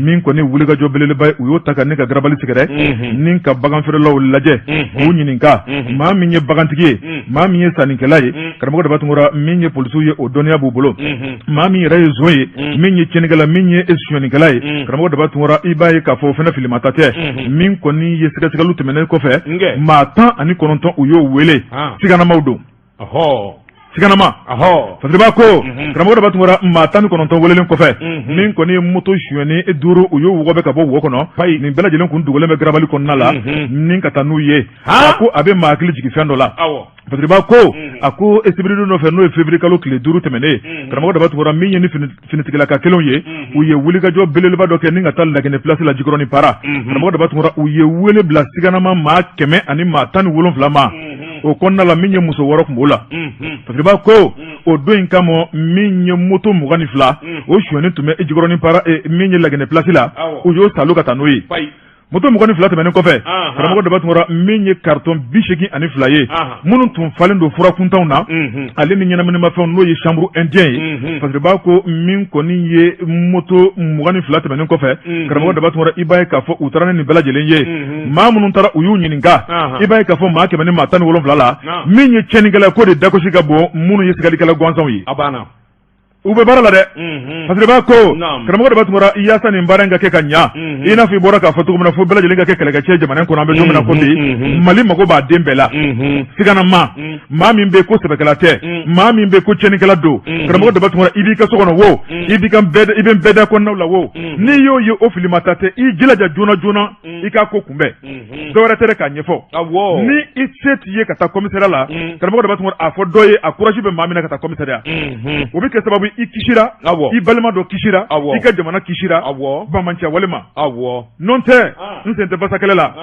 min kɔni wulikajɔ belebeleba ye u y'o ta ka ni ka garabali sɛgɛrɛ ni ka baganfeerelaw lajɛ k'u ɲininka maa min ye bagantigi ye maa min ye sannikɛla ye karamɔgɔ Daba Tunkara min ye polisiw ye o dɔnniya b'u bolo maa min yɛrɛ ye zon ye min ye tiɲɛnikɛla min ye sonyɛnikɛla ye karamɔgɔ Daba Tunkara i b'a ye k'a fɔ o fana filimata tɛ min kɔni ye sɛgɛsɛgɛliw tɛmɛnen kɔfɛ maa 19 u y'o wele siganamaw don siganama Fasiriba ko karamɔgɔ Daba Tunkara maa 19 welelen kɔfɛ min kɔni ye moto sonyɛni 5 u y'o wɔgɔbɛ ka bɔ wo kɔnɔ nin bɛɛ lajɛlen kun dogolen bɛ garabali kɔnɔna la ni ka taa n'u ye a ko a bɛ maa hakili jigin fɛn dɔ la Fasiriba ko a ko sibiridon dɔ fɛ n'o ye février kalo tile 5 tɛmɛnen karamɔgɔ Daba Tunkara min ye ni finitigilaka kelenw ye u ye wulikajɔ belebeleba dɔ kɛ ni ka taa Laginɛ place la Jikɔrɔni Para karamɔgɔ Daba Tunkara u ye wele bila siganama maa 117 ma o kɔnɔna la min ye muso 6 tun b'o la Fasiriba ko o don in kama min ye moto 22 o sonyɛni tun bɛ Jikɔrɔni Para min ye Laginɛ place la u y'o salo ka taa n'o ye. Moto 22 tɛmɛnen kɔfɛ, karamɔgɔ Daba Tunkara, min ye carton 82 ye minnu tun falen don fura kuntanw na ale ni ɲɛnaminimafɛnw, n'o ye chanvre indien ye. Fasiriba ko min kɔni ye moto 22 tɛmɛnen kɔfɛ, karamɔgɔ Daba Tunkara, i b'a ye k'a fɔ u taara ni nin bɛɛ lajɛlen ye. Maa minnu taara u y'u ɲininka, i b'a ye k'a fɔ maa 117 la, min ye tiɲɛnikɛla ko de dagosi ka bon minnu ye sigalikɛla gansanw ye. A banna. U bɛ baara la dɛ. Fasiriba ko, karamɔgɔ Daba Tunkara, yaasa nin baara in ka kɛ ka ɲa, i n'a fɔ i bɔra k'a fɔ cogo min na, fo bɛɛ lajɛlen ka kɛ kɛlɛkɛcɛ jamana kɔnɔ. An bɛ don min na ko bi, Mali mago b'a den bɛɛ la. Sigana ma maa min bɛ ko sɛbɛkɛla tɛ, maa min bɛ ko tiɲɛnikɛla don, karamɔgɔ Daba Tunkara, i b'i ka so kɔnɔ wo, i b'i ka i bɛ bɛɛda kɔnɔnaw la wo, n'i y'o ye, o filimata tɛ, i jilaja joona joona i k'a ko kunbɛn. Dɔwɛrɛ tɛ k'a ɲɛfɔ. Ni i se t'i ye ka taa commissariat la, karamɔgɔ Daba Tunkara, a fɔ dɔ ye, a courage bɛ maa min na ka taa commissariat, o bɛ kɛ sababu i kisira, i balima dɔ kisira, i ka jamana kisira banbaanciya wale ma. N'o tɛ, n sen tɛ basa kɛlɛ la,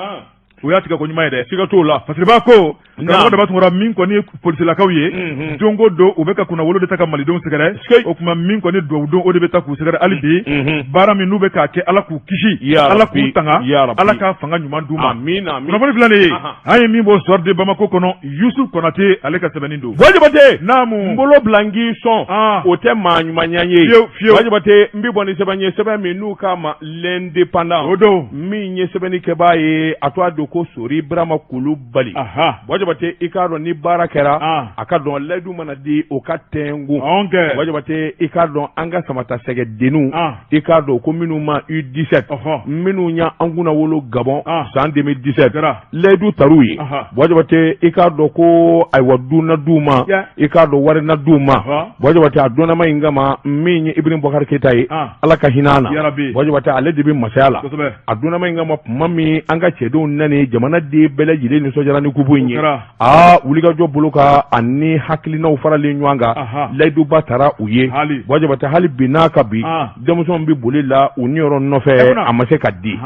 o y'a tigɛ ko ɲuman ye dɛ. Siga t'o la. Fasiriba ko, karamɔgɔ Daba Tunkara, min kɔni ye polisilakaw ye, don o don u bɛ ka kunnawolo de ta ka malidenw sɛgɛrɛ. O tuma min kɔni dugawu don, o de bɛ ta k'u sɛgɛrɛ hali bi. Baara min n'u bɛ k'a kɛ, Ala k'u kisi, Ala k'u tanga, Ala ka fanga ɲuman d'u ma. Kunnafoni filɛ nin ye, an ye min bɔ Soir de Bamako kɔnɔ, Yusuf Konate, ale ka sɛbɛnni don. Buwa Jabate. Naamu. N bolo bila n k'i sɔn, o tɛ maa ɲumanya ye. Fiyewu fiyewu. Buwa Jabate, n bɛ bɔ ni sɛbɛn ye, sɛbɛn min n'u k'a ma L'Indépendant. O don. Min ye sɛbɛnnikɛbaa ye, a tɔgɔ don ko Sori Burama Kulubali. Buwa Jabate, i k'a dɔn ni baara kɛra, a ka dɔn layidu mana di, o ka tɛnku. Buwa Jabate, i k'a dɔn an ka samatasɛgɛ denninw, i k'a dɔn ko minnu ma U17, minnu y'an kunnawolo Gabon san 2017, layidu tar'u ye. Buwa Jabate, i k'a dɔn ko ayiwa, du na d'u ma, i k'a dɔn wari na d'u ma. Buwa Jabate, a donnama in kama, min ye Ibrahim Boubacar Keita ye, Ala ka hinɛ a na, Buwa Jabate, ale de bɛ masaya la. A donnama in kama, tuma min an ka cɛdenw nani, jamana den bɛɛ lajɛlen nisɔndiyara ni kupu in ye. Aa, wulikajɔ bolo kan ani hakilinaw faralen ɲɔgɔn kan, layiduba tara u ye. Buwa Jabate, hali bi n'a ka bi denmisɛnw bɛ boli la u niyɔrɔ nɔfɛ, a ma se ka di.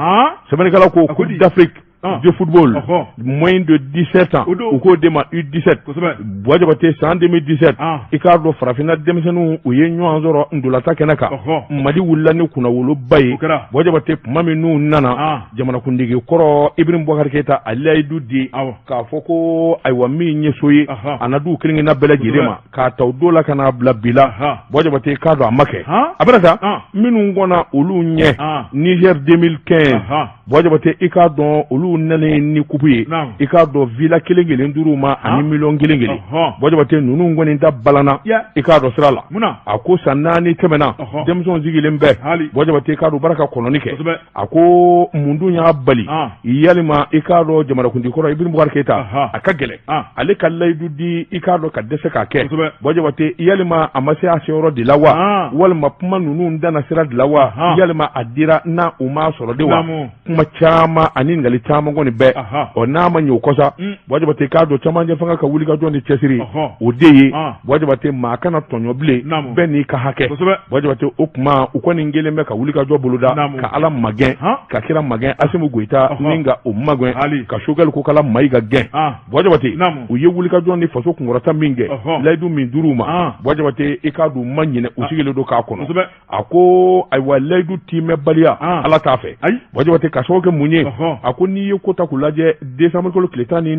Sɛbɛnnikɛla ko Coupe d'Afrique de football moins de 17 ans, u k'o de ma U17. Buwa Jabate, san 2017, i k'a dɔn farafinna denmisɛnninw, u ye ɲɔgɔn sɔrɔ ntolatan kɛnɛ kan. Mali wulila ni kunnawoloba ye. Buwa Jabate, tuma min n'u nana, jamanakuntigi kɔrɔ Ibrahim Boubacar Keita a layidu di k'a fɔ ko ayiwa, min ye so ye, a na d'u kelen-kelenna bɛɛ lajɛlen ma. K'a ta o don la ka n'a bila bi la, Buwa Jabate, k'a dɔn a ma kɛ. A bɛna taa minnu kɔnna olu ɲɛ, Niger 2015, Buwa Jabate, i k'a dɔn olu nalen ni kupu ye, i k'a dɔn villa kelen kelen dir'u ma ani miliyɔn kelen kelen. Buwa Jabate, ninnu kɔni da balana, i k'a dɔn sira la. A ko san 4 tɛmɛna, denmisɛnw sigilen bɛɛ. Buwa Jabate, k'a dɔn baara ka kɔnɔni kɛ. A ko mun dun y'a bali? Yalima i k'a dɔn jamanakuntigi kɔrɔ Ibrahim Boubacar Keita, a ka gɛlɛn ale ka layidu di, i k'a dɔn ka dɛsɛ k'a kɛ. Buwa Jabate, yalima a ma se a seyɔrɔ de la wa, walima kuma ninnu danna sira de la wa, yalima a dira n'a u m'a sɔrɔ de wa? Kuma caman ani ɲininkali caman kɔni bɛɛ. Ɔ, n'a ma ɲɛ o kɔ sa, Buwa Jabate, k'a dɔn camancɛ fanga ka wulikajɔ ni cɛsiri, o de ye, Buwa Jabate, maa kana tɔɲɔ bilen, bɛɛ n'i ka hakɛ. Buwa Jabate, o kuma u kɔni kelen bɛ ka wulikajɔ boloda ka Ala magɛn, ka kira magɛn, Asimi Goyita ni ka o magɛn, ka Sogɛli Kokala Mayiga gɛn. Buwa Jabate, u ye wulikajɔ ni faso kunkɔrɔta min kɛ, layidu min dir'u ma, Buwa Jabate, i k'a dɔn u ma ɲinɛ, u sigilen don k'a kɔnɔ. A ko ayiwa, layidu timɛbaliya, Ala t'a fɛ. Buwa Jabate, ka sababu kɛ mun ye? A ko n'i ye ko ta k'u lajɛ, décembre kalo tile 14,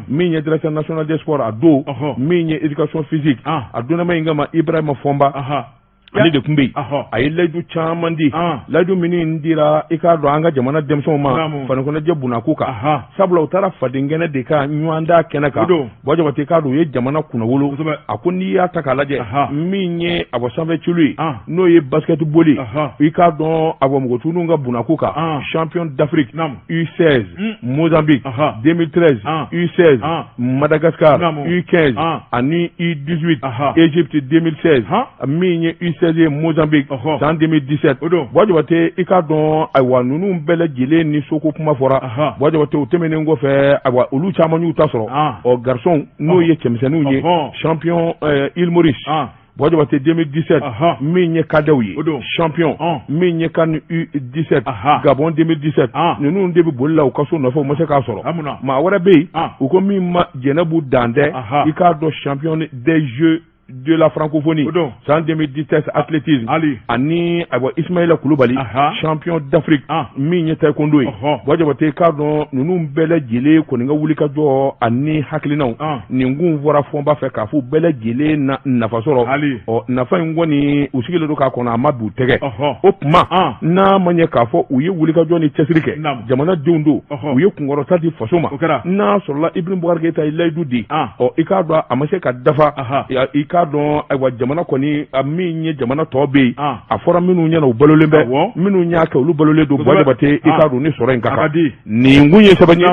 min ye directeur national des sports, a don min ye éducation physique, a donnama in kama Ibrahima Fɔnba, ale de tun bɛ yen. A ye layidu caman di, layidu minnu dira, i k'a dɔn an ka jamana denmisɛnw ma fanikonajɛ bunako kan, sabula u taara fadenkɛnɛ de kan, ɲɔgɔndan kɛnɛ kan. Buwa Jabate, k'a dɔn u ye jamana kunnawolo. A ko n'i y'a ta k'a lajɛ, min ye a bɔ sanfɛ celu ye, n'o ye basket boli, i k'a dɔn a bɔ npogotigininw ka bunako kan, champion d'Afrique U16 Mozambique 2013, U16 Madagascar, U15 ani U18 Égypte 2016, min ye U16 ye Mozambique san 2017. Buwa Jabate, i k'a dɔn ayiwa, ninnu bɛɛ lajɛlen ni soko kuma fɔra. Buwa Jabate, o tɛmɛnen kɔfɛ, ayiwa, olu caman y'u ta sɔrɔ. Ɔ, garçon, n'o ye cɛmisɛnninw ye, champion Île Maurice, Buwa Jabate, 2017, min ye cadetw ye, champion, min ye CAN U17 Gabon 2017, ninnu de bɛ boli la u ka so nɔfɛ, u ma se k'a sɔrɔ. Maa wɛrɛ bɛ yen, u ko min ma Jɛnɛbu Dantɛ, i k'a dɔn champion des Jeux de la francophonie san 2017 athlétisme ani ayiwa Ismaïla Kulubali champion d'Afrique min ye taekwondo ye. Buwa Jabate, k'a dɔn ninnu bɛɛ lajɛlen kɔni ka wulikajɔ ani hakilinaw nin kun fɔra fɔnba fɛ k'a fɔ bɛɛ lajɛlen na nafa sɔrɔ. Ɔ nafa in kɔni, u sigilen don k'a kɔnɔ, a ma d'u tɛgɛ. O tuma n'a ma ɲɛ k'a fɔ u ye wulikajɔ ni cɛsiri kɛ, jamanadenw don, u ye kunkɔrɔta di faso ma. N'a sɔrɔla Ibrahim Boubacar Keita ye layidu di, ɔ i k'a dɔn a ma se ka dafa. I k'a dɔn ayiwa, jamana kɔni min ye jamana tɔ bɛ yen, a fɔra minnu ɲɛna, u balolen bɛ, minnu y'a kɛ, olu balolen don. Buwa Jabate, i k'a dɔn ni sɔrɔ in ka kan. Nin kun ye sɛbɛn ye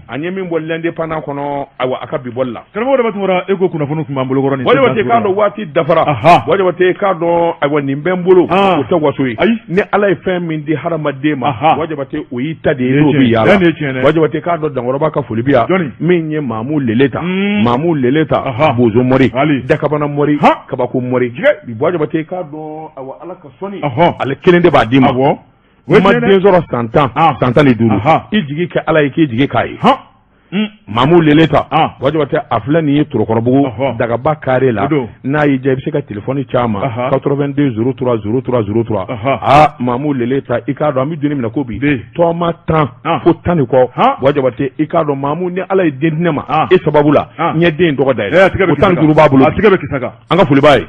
an ye min bɔ L'Indépendant kɔnɔ, ayiwa, a ka bi bɔli la. Karamɔgɔ Daba Tunkara, e ko kunnafoni tun b'an bolokɔrɔ nin. Buwa Jabate, k'a dɔn waati dafara. Buwa Jabate, k'a dɔn ayiwa, nin bɛ n bolo, o tɛ waso ye. Ayi. Ni Ala ye fɛn min di hadamaden ma, Buwa Jabate, o y'i ta de ye, n'o bɛ yaala. Buwa Jabate, k'a dɔn Dankɔrɔba ka foli bɛ yan. Min ye Mamu Lele ta, Mamu Lele ta, Bozo Mori, Dakabana Mori, Kabako Mori. Buwa Jabate, k'a dɔn ayiwa, Ala ka sɔnni, ale kelen de b'a d'i ma. I ma den sɔrɔ san 10, san 15, i jigi kɛ Ala ye, k'i jigi k'a ye. Mamu Lele ta, Buwa Jabate, a filɛ nin ye Torokɔrɔbugu dagaba kare la. N'a y'i diya, i bɛ se ka telefɔni ci a ma 82 03 03 03. Aa, Mamu Lele ta, i k'a dɔn an bɛ don min na ko bi, tɔgɔma 10 fo 10 ni kɔ. Buwa Jabate, i k'a dɔn Mamu, ni Ala ye den di ne ma e sababu la, n ye den tɔgɔ da ye, o 15 b'a bolo. An ka foli b'a ye.